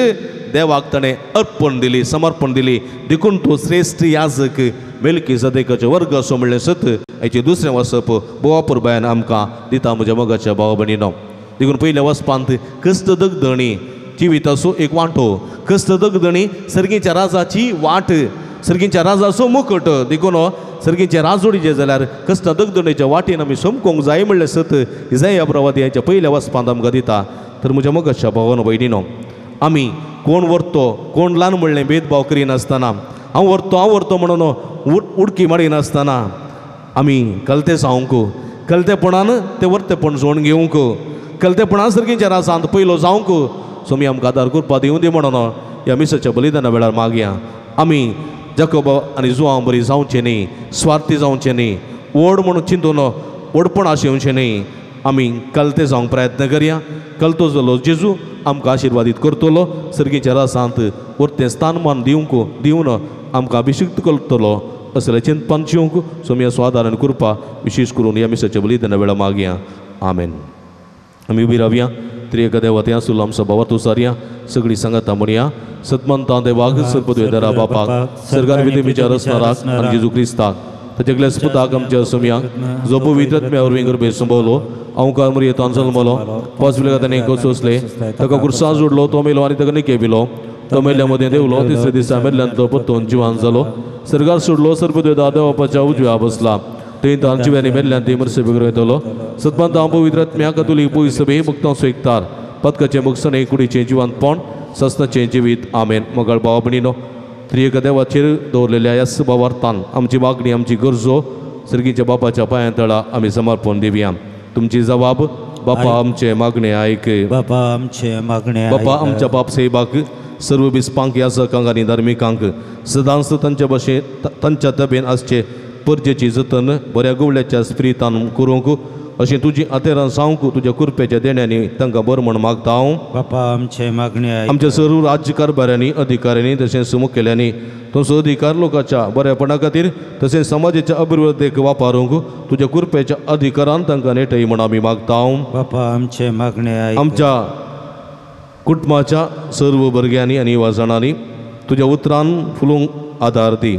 देवाक ताणें अर्पण दिली, समर्पण दिली. देखून तो श्रेश्ठ याजक मेल्कीसदेकाचो वर्ग असो म्हणलें सत हाचें दुसरें वसप बोवा पुरबायान आमकां दिता म्हज्या मोगाच्या भाव भयणीनो. देखून पयल्या वसपांत क्रिस्त दगदणी जिविताचो एक वांटो, क्रिस्त दगदणी सर्गीच्या राजाची वाट, सर्गीच्या राजाचो मुकट. देखून सर्गीचे राजोडीचे जाल्यार क्रिस्त दगदणीच्या वाटेन आमी समकोंक जाय म्हणलें सत इजाया प्रवादी हाच्या पयल्या वसपांत आमकां दिता. तर म्हज्या मोगाच्या भावानो भयणीनो, आमी कोण व्हरतो कोण ल्हान म्हणलें भेदभाव करिनासतना, हांव व्हरतो हांव व्हरतो म्हणून उडकी मारिनासतना आमी कलते जावंक, कलतेपणान तें व्हरतेपण जोडून घेवंक, कलतेपणान सर्गीच्या राजांत पयलो जावंक स्वामी आमकां आदार करपा दिवं दी म्हणून ह्या मिसाच्या बलिदाना वेळार मागया. आमी जाकोब आनी जुवां बरी जावचें न्ही, स्वार्थी जावचें न्ही, व्हड म्हणून चिंतून व्हडपण आशेवचें न्ही. आमी कलते जावंक प्रयत्न करया. कलतो जालो जेजू आमकां आशिर्वादीत करतलो, सर्गीच्या रासांत वरतें स्थानमान दिवंक दिवन आमकां अभिषिक्त करतलो असलें चिंतपान जिवंक सोमया स्वादारण कृपा विशेश करून ह्या मिसाच्या बलिदाना वेळा मागया. आमेन. आमी उबी रावया. त्रिएका देवा थंय आसुल्लो आमचो भावार्थ उसारया. सगळीं सांगाता म्हणया. सतमंता देवाक सर्पद्वेदरा बापाक सरकार विधी विचार आसणाराक आनी जेजू क्रिस्ताक ताच्या पुताक आमच्या सोमयाक जो पवित्र आत्म्या वरवीं गर्भे संभवलो अंकार मरियेंत जल्मलो पांच ताणें सोंसले ताका कुर्सा जोडलो तो मेलो आनी ताका निके पिलो तो मेल्ल्या मदें देवलो तिसऱ्या दिसा मेल्ल्यान तो परतून जिवान जालो सर्गार सोडलो सर्पद्वेदा देवापाच्या उजव्या बसला थंय तांच्या जिव्यांनी मेल्ल्यान ती मरसे बेगर येतलो. सतमंता पवित्र आत्म्या कतोलीक पवित्र सभे भक्तांचो एकतार पदकाचें भोगसणें कुडीचें जिवंतपण सस्नाचें जिवीत. आमेन. मगळ भाव भयणीनो, त्रिएका देवाचेर दवरलेल्या ह्या भावार्थान आमची मागणी आमची गरजो सर्गीच्या बापाच्या पांयां तळा आमी समर्पण दिवया. तुमची जबाब बापा आमचे मागणे आयक. बापा आमचे मागणे बापा आमच्या बाप सेबाक सर्व बिस्पांक याजकांक आनी धार्मिकांक सदांच तांच्या भाशेन तांच्या तबेन आसचे परजेची जतन बऱ्या गवळ्याच्या स्पिरितान करूंक अशें तुजी आतेरान जावंक तुज्या कृपेच्या देण्यांनी तांकां बरें म्हण मागता हांव. बापा आमचे मागणे आमच्या सर्व राज्य कारभाऱ्यांनी अधिकाऱ्यांनी तशेंच मुखेल्यांनी तुमचो अधिकार लोकांच्या बरेपणा खातीर तशेंच समाजाच्या अभिवृद्धीक वापरूंक तुज्या कृपेच्या अधिकारान तांकां नेटय म्हण आमी मागता हांव. बापा आमचे मागणे आमच्या कुटुंबाच्या सर्व भुरग्यांनी आनी युवा जाणांनी तुज्या उतरान फुलूंक आदार दी.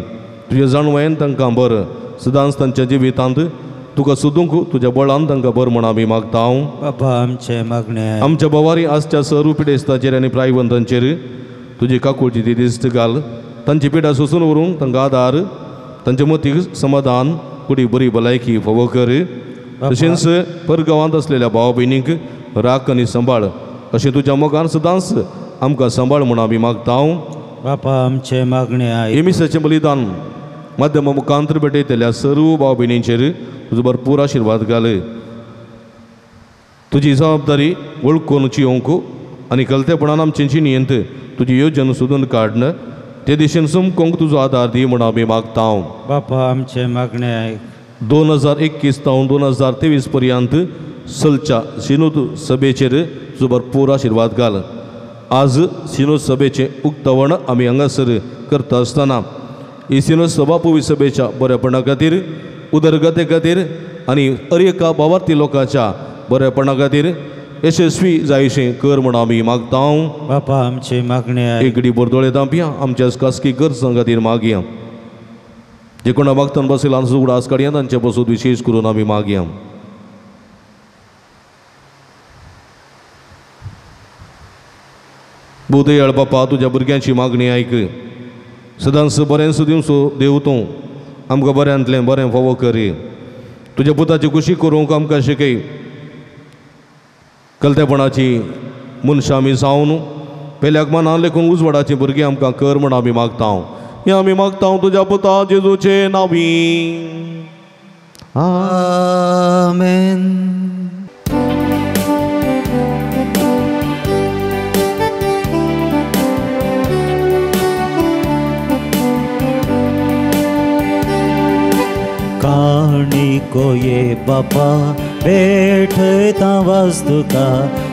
तुज्या जाणवायेन तांकां बरें सदांच तांच्या जिवितांत तुका सोदूंक तुज्या बळान तांकां बरें म्हण आमी मागता हांव. बापा आमचे मागणे आमच्या बोवारी आसच्या सर्व पिडेस्तांचेर आनी प्रायवंतांचेर तुजी काकुळची ती दिश्ट घाल. तांची पिडा सोसून व्हरूंक तांकां आदार तांच्या मतीक समाधान कुडी बरी भलायकी फावो कर. तशेंच परगांवांत आसलेल्या भाव भयणींक राख आनी सांबाळ अशें तुज्या मोगान सदांच आमकां सांबाळ म्हण आमी मागता हांव. बापा आमचे मागणे हे मिसाचें बलिदान माध्यमा मुखांतर भेटयतल्या सर्व भाव भयणींचेर तुजो भरपूर आशिर्वाद घाल. तुजी जबाबदारी वळखून चियोंक आनी कलतेपणान आमचे जिणेंत तुजी योजन सोदून काडन ते दिशेन चमकोंक तुजो आदार दी म्हण आमी मागता हांव. बापा आमचे मागणे 2021 तावन 2023 पर्यंत सलच्या सिनोद सभेचेर तुजो भरपूर आशिर्वाद घाल. आज सिनोद सभेचें उक्तावण आमी हांगासर करता आसतना ही सिनोद सभा पवित्र सभेच्या बरेपणा खातीर उदरगते खातीर आनी हर एका भावार्थी लोकांच्या बरेपणा खातीर यशस्वी जायशें कर म्हण आमी मागता. बापा आमचे मागणे एकडे बोरदोळे दांपया आमच्या खासगी गरजां खातीर मागया. जे कोणा मागतान बसयला उगडास काडया तांचे पसून विशेश करून आमी मागया. भूदयाळ बापा तुज्या भुरग्यांची मागणी आयक. सदांच बरेंच दिवचो देव तूं आमकां बऱ्यांतलें बरें फावो करी. तुज्या पुताची खुशी करूंक आमकां शिकय. कलतेपणाची मनशां आमी जावन पेल्याक मनान लेखून उजवाडाची भुरगीं आमकां कर म्हण आमी मागता. हें आमी मागता तुज्या पुता जेजूचे नांवी. आमेन. काणी कोये बापा भेटता वास्तुका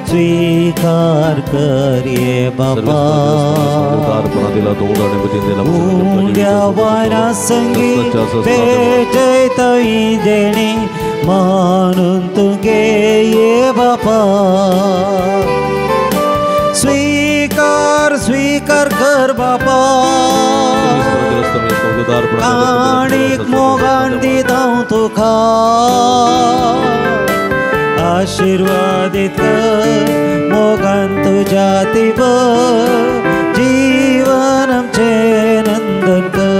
स्वीकार करिये बापा. उंड्या वारा संगी भेटता देणी मानून तुगे ये बापा. स्वीकार स्वीकार कर बापा. काणीक मोगान दिता तुका आशीर्वादित कर मोगान तुज्या तिब जीवन आमचें नंदन कर.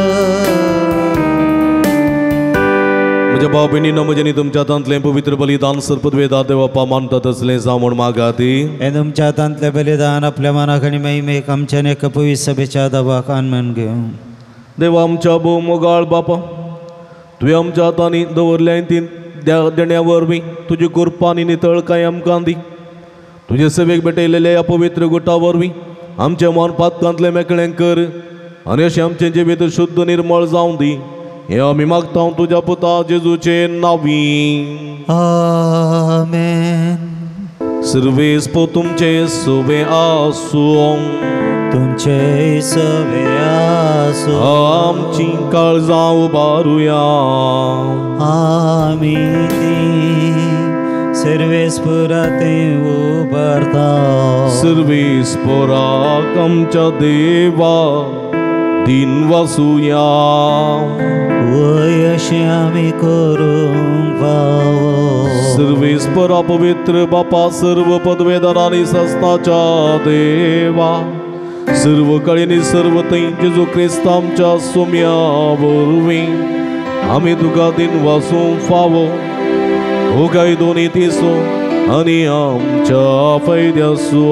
म्हज्या भाव भयणीनो म्हज्यांनी तुमच्या हातांतलें पवित्र बलिदान सर्पद्वेदा देवापा मानता तसलें जावं म्हूण मागाती. हें तुमच्या हातांतलें बलिदान आपल्या मनाक आनी महिमेक आमच्यान एका पवित्र सभेच्या दबाक आनमन घेवं. देवा आमच्या भोव मोगाळ बापा तुवें आमच्या हातांनी दवरल्या ती देण्या वरवीं तुजी कृपा आनी नितळकाय आमकां दी. तुजे सेवेक भेटयलेल्या ह्या पवित्र गुटा वरवीं आमचें मन पातकांतलें मेकळें कर आनी अशें आमचें जिवीत शुद्ध निर्मळ जावं दी. हे आमी मागता तुज्या पुता जेजूचे नांवी. आमेन. सर्वेस्प तुमचे सवे आसूं. तुमचे सवे आसूं. आमची काळजां उबारुया. आमी ती सर्वेस्परा थंय उबारता. सर्वेस्पराक आमच्या देवा दिन वासुया. वय अशें आमी करूंक फावो. सर्वेस्परा पवित्र बापा सर्व पदवेदारांनी सस्ताच्या देवा सर्व कळींनी सर्व थंय जेजू क्रिस्त आमच्या सोम्या वरवीं आमी तुका दिन वासूंक फावो. हो कायदो नितीचो आनी आमच्या फायद्याचो.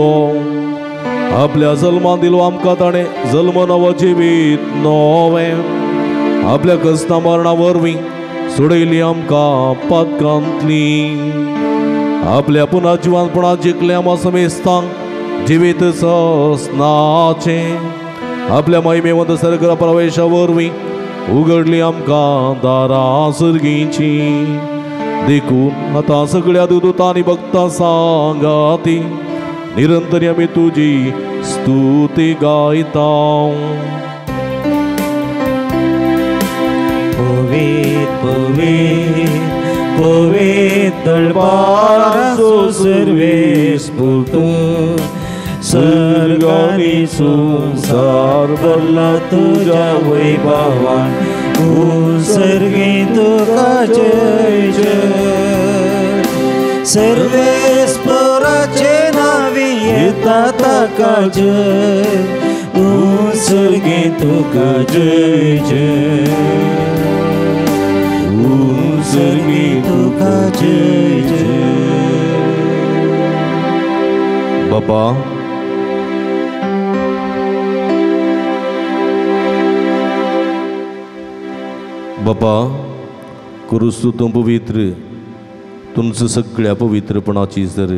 आपल्या जल्मान दिलो आमकां ताणें जल्म नवो जिवीत नवें. आपल्या कस्ता मरणा वरवीं सोडयली आमकां पातकांतली. आपल्या पुना जिवानपणा जिखल्या आमकां समेस्तांक जिवीत ससनाचें. आपल्या महिमेवंत सर्ग प्रवेशा वरवीं उगडली आमकां दारां सर्गीची. देखून आतां सगळ्या दुतांनी भक्तां सांगाती निरंतर आमी तुजी स्तुती गायता. पवित्र पवित्र पवित्र दळबाराचो सर्वेस्पर तूं सर्ग आनी संवसार भरला तुज्या वैभवान. सर्गी तुका जय जय. सर्वेस्पराचे नांवी येता ताका जय. सर्गी तुका जय जय. सर्गी तुका जय जय. बाबा बाबा क्रिस्तू तूं पवित्र तुमचं सगळ्या पवित्रपणाची सर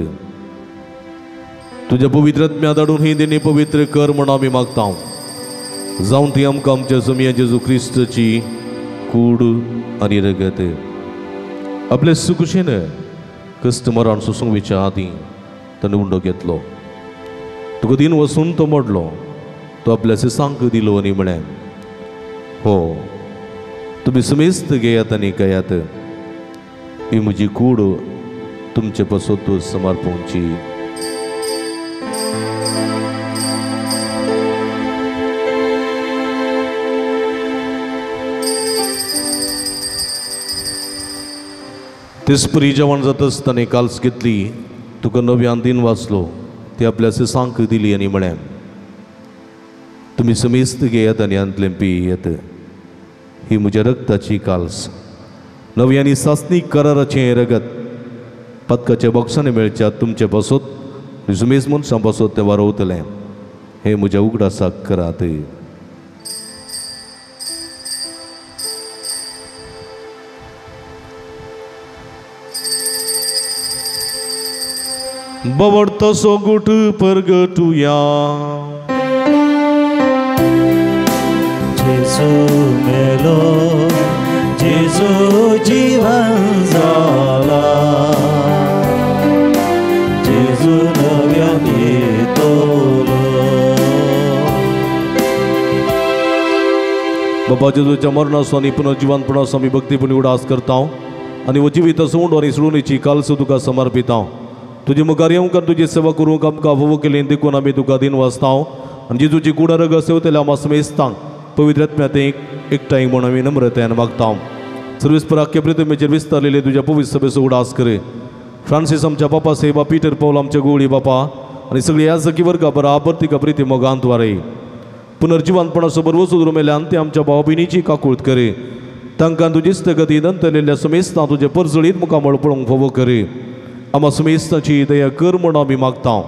तुज्या पवित्र आत्म्या धाडून ही देणी पवित्र कर म्हण आमी मागता. जावन ती आमकां आमच्या सोमया जेजू क्रिस्ताची कूड आनी रगत आपले सुकुशेन कस्ट मरण सोसूंक वयच्या आदीं ताणें उंडो घेतलो. तुका दिन वसून तो मोडलो. तो आपल्या सिसांक दिलो आनी म्हळें, हो तुमी समेस्त घेयात आनी गायात. ही म्हजी कूड तुमचे पासत समर्पणची. तेचपरी जेवण जातच ताणें काल्स घेतली. तुका नव्यान दिन वाचलो. ती आपल्या सिसांक दिली आनी म्हळें, तुमी समेस्त घेयात आनी हांतलें पियेत. ही म्हज्या रक्ताची काल्स नवी आनी सासणी कराराचें रगत पदकाच्या बॉक्सांनी मेळच्या तुमचे पासत सुमेज मनशां पासत तें वारवतलें. हें म्हज्या उगडासाक करात. बवडतो गुट परगटुया. जेजू मेलो जेजू जीवन जाला जेजू नव्यान येतलो. बाबा जेजूच्या मरणाचो आनी पुनर्जिवनपणाचो आमी भक्तीपणी उडास करता आनी हो जिवीत सोंड आनी सोडणीची कालसो तुका समर्पिता. तुजे मुखार येवंक आनी तुजी सेवा करूंक आमकां फावो केली देखून आमी तुका दिन वाचता आनी जेजूची कुडा रगत सेवतल्या आमकां समेस्तांक पवित्र आत्म्यांत एकठांय म्हूण आमी नम्रतायेन मागता. सर्वेस्पर आख्खे पृथ्वीचेर विस्तारलेले तुज्या पवित्र सभेचो उडास करे. फ्रांसीस आमच्या बापा सेवा पीटर पावल आमच्या गोळी बापा आनी सगळी ह्या सखी वर्गा बराबर तिका प्रिती मोगांत वारय. पुनर्जिवनपणाचो बरवसो मेल्यान ते आमच्या भाव भयणीची काकूळत करे. तांकां तुजीच गती नंतरलेल्या समेस्तां तुजे परजळीत मुखामळ पळोवंक फावो करे. आमा समेस्तांची दया कर म्हूण आमी मागता.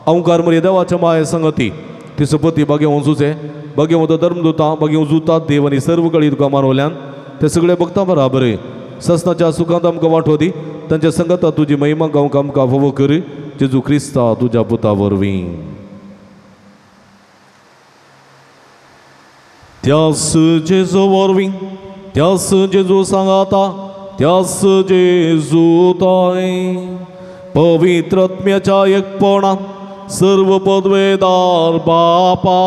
अंकार मरे देवाच्या माये संगती ती सपती बागेवन सुचे बागेवंत धर्मदुता बागेवन जुतात देव आनी सर्व कळी तुका मानवल्यान ते सगळे भक्तां बराबर ससनाच्या सुखांत आमकां वांटो दी. तांच्या संगता तुजी महिमा गावंक आमकां फावो कर. जेजू क्रिस्ता तुज्या पुता वरवीं. त्यास जेजू वरवीं त्यास जेजू सांगाता त्यास जेजू ताय पवित्रत्म्याच्या एकपणा सर्व पदवेदार बापा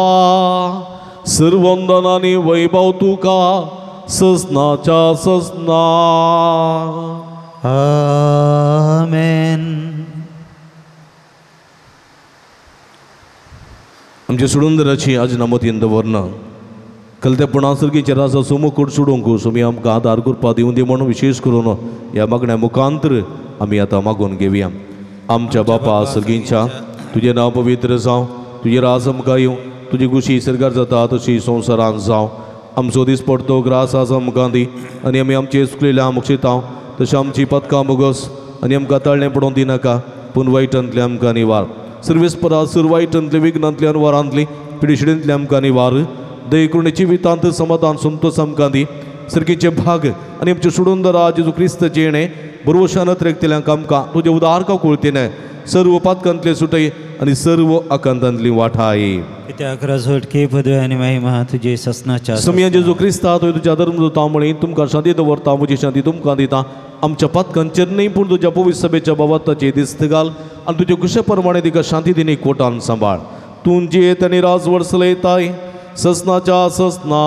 सर्वंदन आनी वैभव तुका ससनाच्या ससना. आमेन. आमचे सुडुंदराची आज नामतीन दवरना कलतेपणा सर्गीचे राजा सोमोकूट सोडूंक सोमी आमकां आदार करपा दिवं दी म्हणून विशेष करून ह्या मागण्या मुखांतर आमी आतां मागून घेवया. आमच्या बापा सर्गींच्या तुजें नांव पवित्र जावं, तुजें राज आमकां येवं, तुजी खुशी सरकार जाता तशी संवसारांत जावं. आमचो दीस पडतो ग्रास आज आमकां दी आनी आमी आमचे चुकलेल्या मुक्षितांव तशें आमची पदकां मुगस आनी आमकां तळणें पडोवन दिनाका पूण वायटांतलें आमकां निवार. सर्वेस्परा सुर वायटांतले विघ्नांतले अनवारांतली पिडिशिडेंतले आमकां निवार. दयकुणे जिवितांत समाधान संतोष आमकां दी. सर्गीचे भाग आनी आमचे सुडुंदरा जेजू क्रिस्त जेणे बरोवशान अत्रेकतल्यांक आमकां तुजें उदार काकुळतीने सर्व पातकांतले सुटय आनी सर्व आकांतांतली वाठाय. कित्याक राजवटकी पदवी आनी महिमा तुजी ससनाच्या समिया जेजू क्रिस्ता तुवें तुज्या धर्मदूता म्हळी तुमकां शांती दवरता म्हजी शांती तुमकां दिता. आमच्या पातकांचेर न्हय पूण तुज्या पवित्र सभेच्या बाबताची दिस्त घाल आनी तुजे कुशे प्रमाणे तिका शांती दिनी कोटान सांबाळ. तूं जियेत आनी राजवट चलयताय ससनाच्या ससना.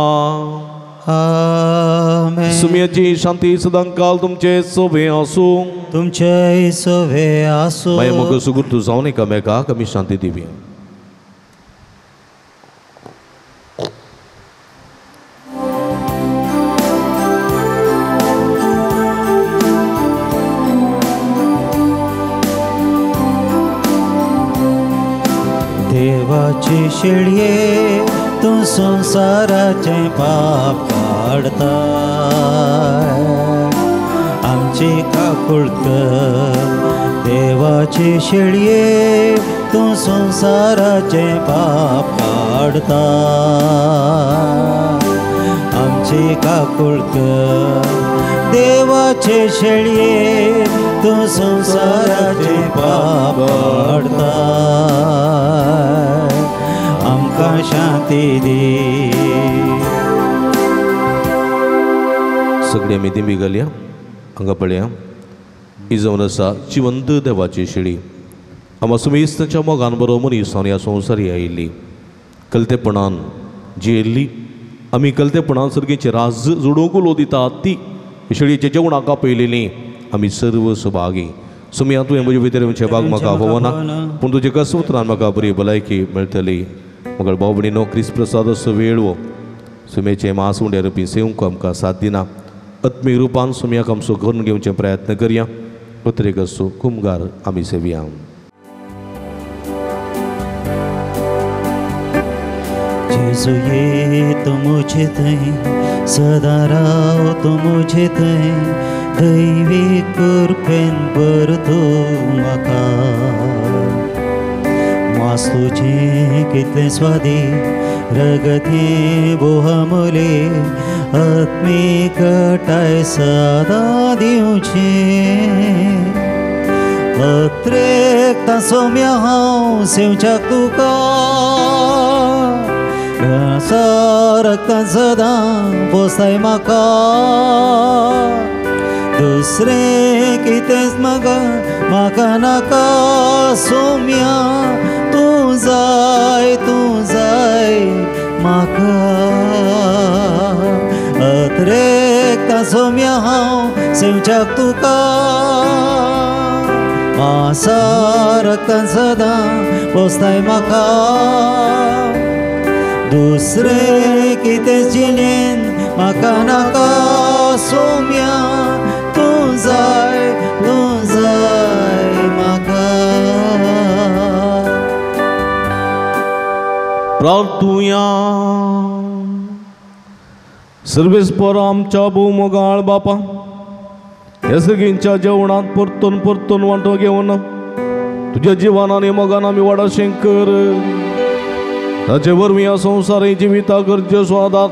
आमेन. सुमियाची शांती सदांकाल तुमचे सोबे आसूं. तुमचे सोबे आसूं. मागीर मग सुगूर तूं जावन एकामेकाक आमी शांती दिवया. देवाची शेळये तूं संवसाराचें पाप काडता, आमची काकूळ कर. देवाची शेळये तूं संवसाराचें पाप काडता, आमची काकूळ कर. देवाचे शेळये तूं संवसाराचें पाप काडता, आमकां शांती दी. सगळी आमी दिंबी घालया. हांगा पळया ही जावन आसा जिवंत देवाची शेळी. आमा सुमेस्ताच्या मोगान बरो मनीस ह्या संवसारी आयिल्ली कलतेपणान जियेल्ली. आमी कलतेपणान सर्गीचे राज जोडूंक उलो दिता ती शेळयेच्या जेवणाक आपयलेली आमी सर्व सभागी. सुमया तुवें म्हजे भितर येवचें भाग म्हाका भोवना पूण तुजे कसोत्रान म्हाका बरी भलायकी मेळटली. मगळ भाव भयणीनो क्रिस्त प्रसाद असो वेळ वो सुमेचें मास उंड्या रुपी सेवंक आमकां साथ दिना. आत्मीक रुपान सुमयाक आमचो करून घेवचे प्रयत्न करया. पत्रेक असो कुमगार आमी सेवया. जेजू ये तूं म्हजे थंय सदां राव तूं म्हजे थंय दैवी कृपेन भर तूं म्हाका. मास तुजें कितलें स्वादीक रगतें बोहमुले आत्मीक घटाय सदां दिवचें. अत्रेकता सोम्या हांव सेवच्याक तुका रक्तान सदां पोसाय म्हाका. दुसरें कितेंच म्हाका म्हाका नाका सोम्या तूं जाय तूं जाय म्हाका. अत्रेकता सोम्या हांव सेवच्याक तुका मासा रक्तान सदां पोसताय म्हाका. दुसरें कितें जिणेन म्हाका नाका सोम्या तूं जाय तूं जाय म्हाका. प्रार्थुया. सर्वेस्पर आमच्या भोवमोगाळ बापा ह्या सर्गींच्या जेवणांत परतून परतून वांटो घेवन तुज्या जिवान आनी मोगान आमी वाडाशें कर. ताचे वरवीं ह्या संवसारी जिविता गरजेचो आदार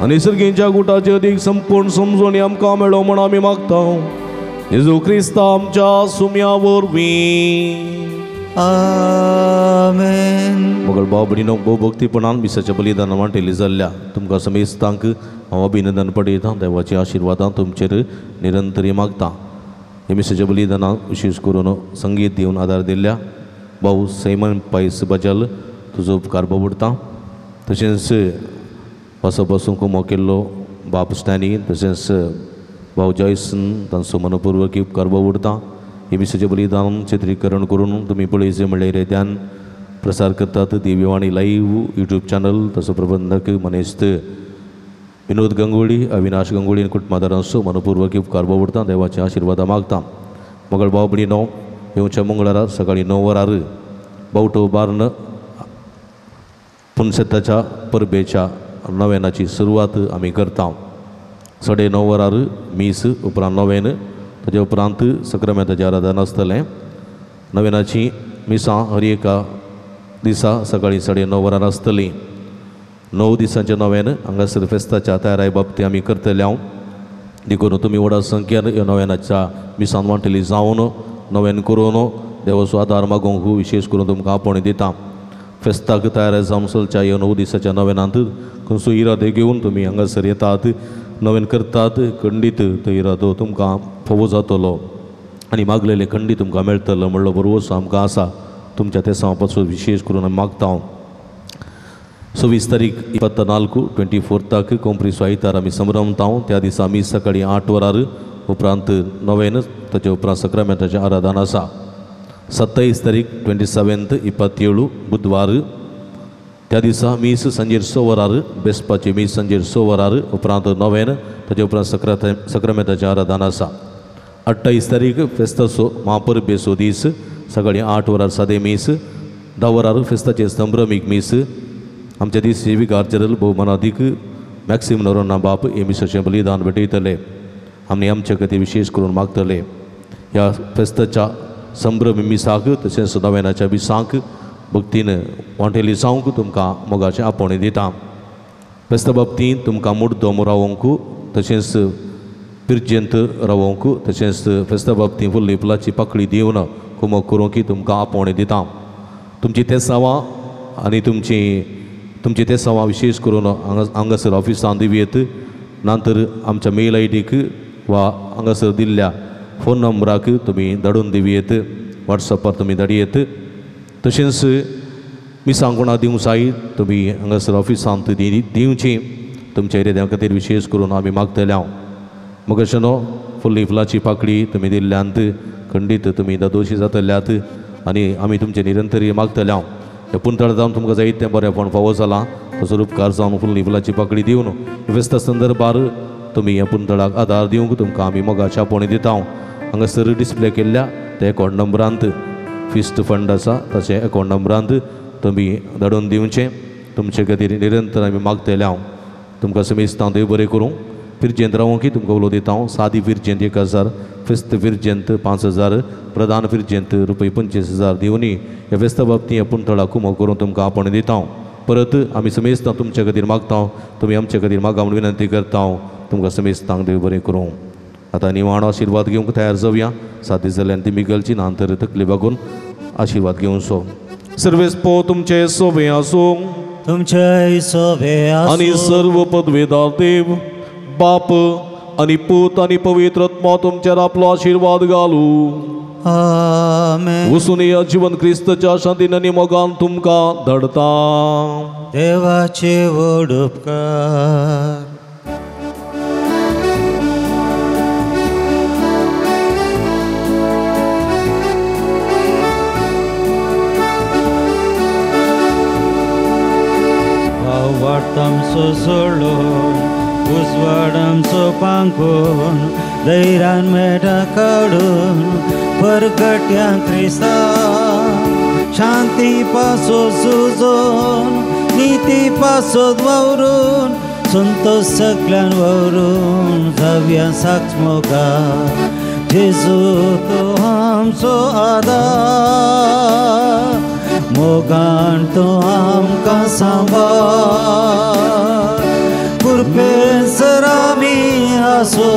आनी सर्गींच्या गुटाचे अदीक संपूर्ण समजणी आमकां मेळो म्हूण आमी मागता. जेजू क्रिस्ता आमच्या सुम्या वरवीं. आमेन. मगळ भाव भयणीनो भोव भक्तीपणान मिसाच्या बलिदान वांटेली जाल्ल्या तुमकां समेस्तांक हांव अभिनंदन पडयतां. देवाच्या आशिर्वादां तुमचेर निरंतरी मागता. हे मिसाच्या बलिदानाक विशेश करून संगीत दिवन आदार दिल्ल्या भाऊ सैमन पायस बजल तुजो उपकार बाबुडता. तशेंच पासो पासून कुमो केल्लो बाप स्टॅनी तशेंच भाऊ जॉयसन तांचो मनपूर्वक उपकार बाबुडता. हे मिसाचें बलिदान चित्रीकरण करून तुमी पळयचें म्हणल्यार ध्यान प्रसार करतात दिव्यवाणी लायव्ह यूट्यूब चॅनल तसो प्रबंधक मनेस्त विनोद गंगोळी अविनाश गंगोळी आनी कुटुंबादारांचो मनपूर्वक उपकार बाबुडता. देवाच्या आशिर्वादा मागता. मगळ भाव भयणीनो, येवच्या मंगळारा सकाळीं 9 वरार बावटो बार्न पुनसेताच्या परबेच्या नवेनाची सुरवात आमी करता. 9:30 वरार मीस उपरांत नवेन, ताजे उपरांत सक्रामेंताचें आराधन आसतलें. नवेनाची मिसां हर एका दिसा सकाळीं 9:30 वरार आसतली. 9 दिसांचें नवेन हांगासर फेस्ताच्या तयाराय बाबतींत आमी करतले हांव. देखून तुमी व्हडा संख्येन ह्या नवेनाच्या मिसान वांटेली जावन नवेन करून देवाचो आदार मागूंक विशेश करून तुमकां आपोवणें दिता. फेस्ताक तयार जावन चलच्या ह्या 9 दिसाच्या नवेनांत खंयचो इरादो घेवन तुमी हांगासर येतात नवेन करतात खंडीत तो इरादो तुमकां फावो जातलो आनी मागलेले खंडीत तुमकां मेळटलो म्हणलो बरोवचो आमकां आसा. तुमच्या तेसांव पासून विशेश करून आमी मागता हांव. 26 तारीख 24 24 कोंपरीचो आयतार आमी संभ्रमता. त्या दिसा आमी सकाळीं 8 वरार उपरांत नवेन, ताचे उपरांत सक्रामेंताचें आराधन आसा. 27 तारीख 27 27 बुधवार, त्या दिसा मीस सांजेर 6 वरार बेसपाची मीस सांजेर 6 वरार उपरांत नवेन, ताचे उपरांत सक्रामेंताचें आराधन आसा. 28 तारीख फेस्ताचो महापरबेचो दीस सकाळीं 8 वरार सादें मीस, 10 वरार फेस्ताचें संभ्रमीक मीस. आमच्या दीस विगार जनरल भोवमानादीक मॅक्सिम नरोना बाप हे मिसाचें बलिदान भेटयतले. आमी आमचे खातीर विशेश करून मागतले. ह्या फेस्ताच्या संभ्रमी मिसाक तशेंच नवेनाच्या मिसांक भक्तीन वांटेली जावंक तुमकां मोगाचें आपोवणें दिता. फेस्ता बाबतींत तुमकां मुड्डोम रावोंक तशेंच पिर्जेंत रावोंक तशेंच फेस्ता बाबतींत फुल्ली फुलाची पाकळी दिवन कुमक करूंक तुमकां आपोवणें दिता. तुमची तेसांवां आनी तुमची तेसांवां विशेश करून हांगासर ऑफिसांत दिवयेत, नंतर आमच्या मेल I डीक वा हांगासर दिल्ल्या फोन नंबराक तुमी धाडून दिवयेत, वॉट्सॅपार तुमी धाडयेत. तशेंच मिसांक कोणा दिवंक जाय तुमी हांगासर ऑफिसांत दिवची. तुमच्या एरिया खातीर विशेश करून आमी मागतले हांव. मगशनो फुल्ली फुलाची पाकळी तुमी दिल्ल्यांत खंडीत तुमी दादोशी जातल्यात आनी आमी तुमचे निरंतरी मागतले हांव. हे पुंतळ जावन तुमकां जायतें तें बरेंपण फावो जालां तसो उपकार जावन फुल्ली फुलाची पाकळी दिवन फेस्ता संदर्भार तुमी ह्या पुंतळाक आदार दिवंक तुमकां आमी मोगाच्या आपोवणें दिता हांव. हांगासर डिस्प्ले केल्ल्या त्या अकावंट नंबरांत फिस्ट फंड आसा ताचे अकावंट नंबरांत तुमी धाडून दिवचें. तुमचे खातीर निरंतर आमी मागतले हांव. तुमकां समेस्तां देव बरें करूं. फिरजेंत रावों की तुमकां उलो दिता हांव. सादी फिरजेंत 1000, फेस्त फिरजेंत 5000, प्रधान फिरजेंत रुपये 25000 दिवनी ह्या फेस्ता बाबतींत पुंतळा कुमो करून तुमकां आपोवणें दिता हांव. परत आमी समेस्तां तुमचे खातीर मागता, तुमी आमचे खातीर मागा म्हूण विनंती करता हांव. तुमकां समेस्तांक देव बरें करूं. आतां निवाणो आशिर्वाद घेवंक तयार जावया. 7 दीस जाल्यान ती मिगलची नांतर तकली बागून आशिर्वाद घेवचो. सर्वेस पो तुमचे सोबे आसूं, तुमचे सोबे आनी सर्व पदवेदार देव बाप आनी पूत आनी पवित्र आत्मा तुमचेर आपलो आशिर्वाद घालू. आमेन. वसून या जीवन क्रिस्तच्या शांतीन आनी मोगान तुमकां धाडता. देवाचे व्हड उपकार. वाटतामसो सोडून उजवाडामचो पांखून धैर्यान मेटा काडून परगट्या क्रिस्ता शांती पासो सुजोन निती पासोत वावरून संतोष सगल्यान वावरून जावया साक्ष मोगा जेजू तो आमचो आदार मोगान तो आमकां सांबाळ कृपेन सर आमी आसो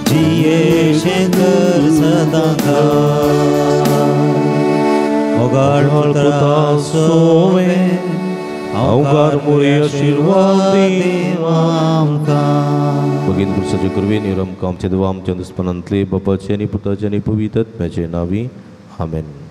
जियेशे कर सदां काळ मोगाळ पुत्रा सोवे अवगार आरमोरी आशिर्वाद आमकां. भगीन पुरुषाचे कृपेन आमकां आमच्या देवा आमच्या दुस्पनांतले बापाचे आनी पुताचे आनी पवित्र आत्म्याचे नांवी आमेन.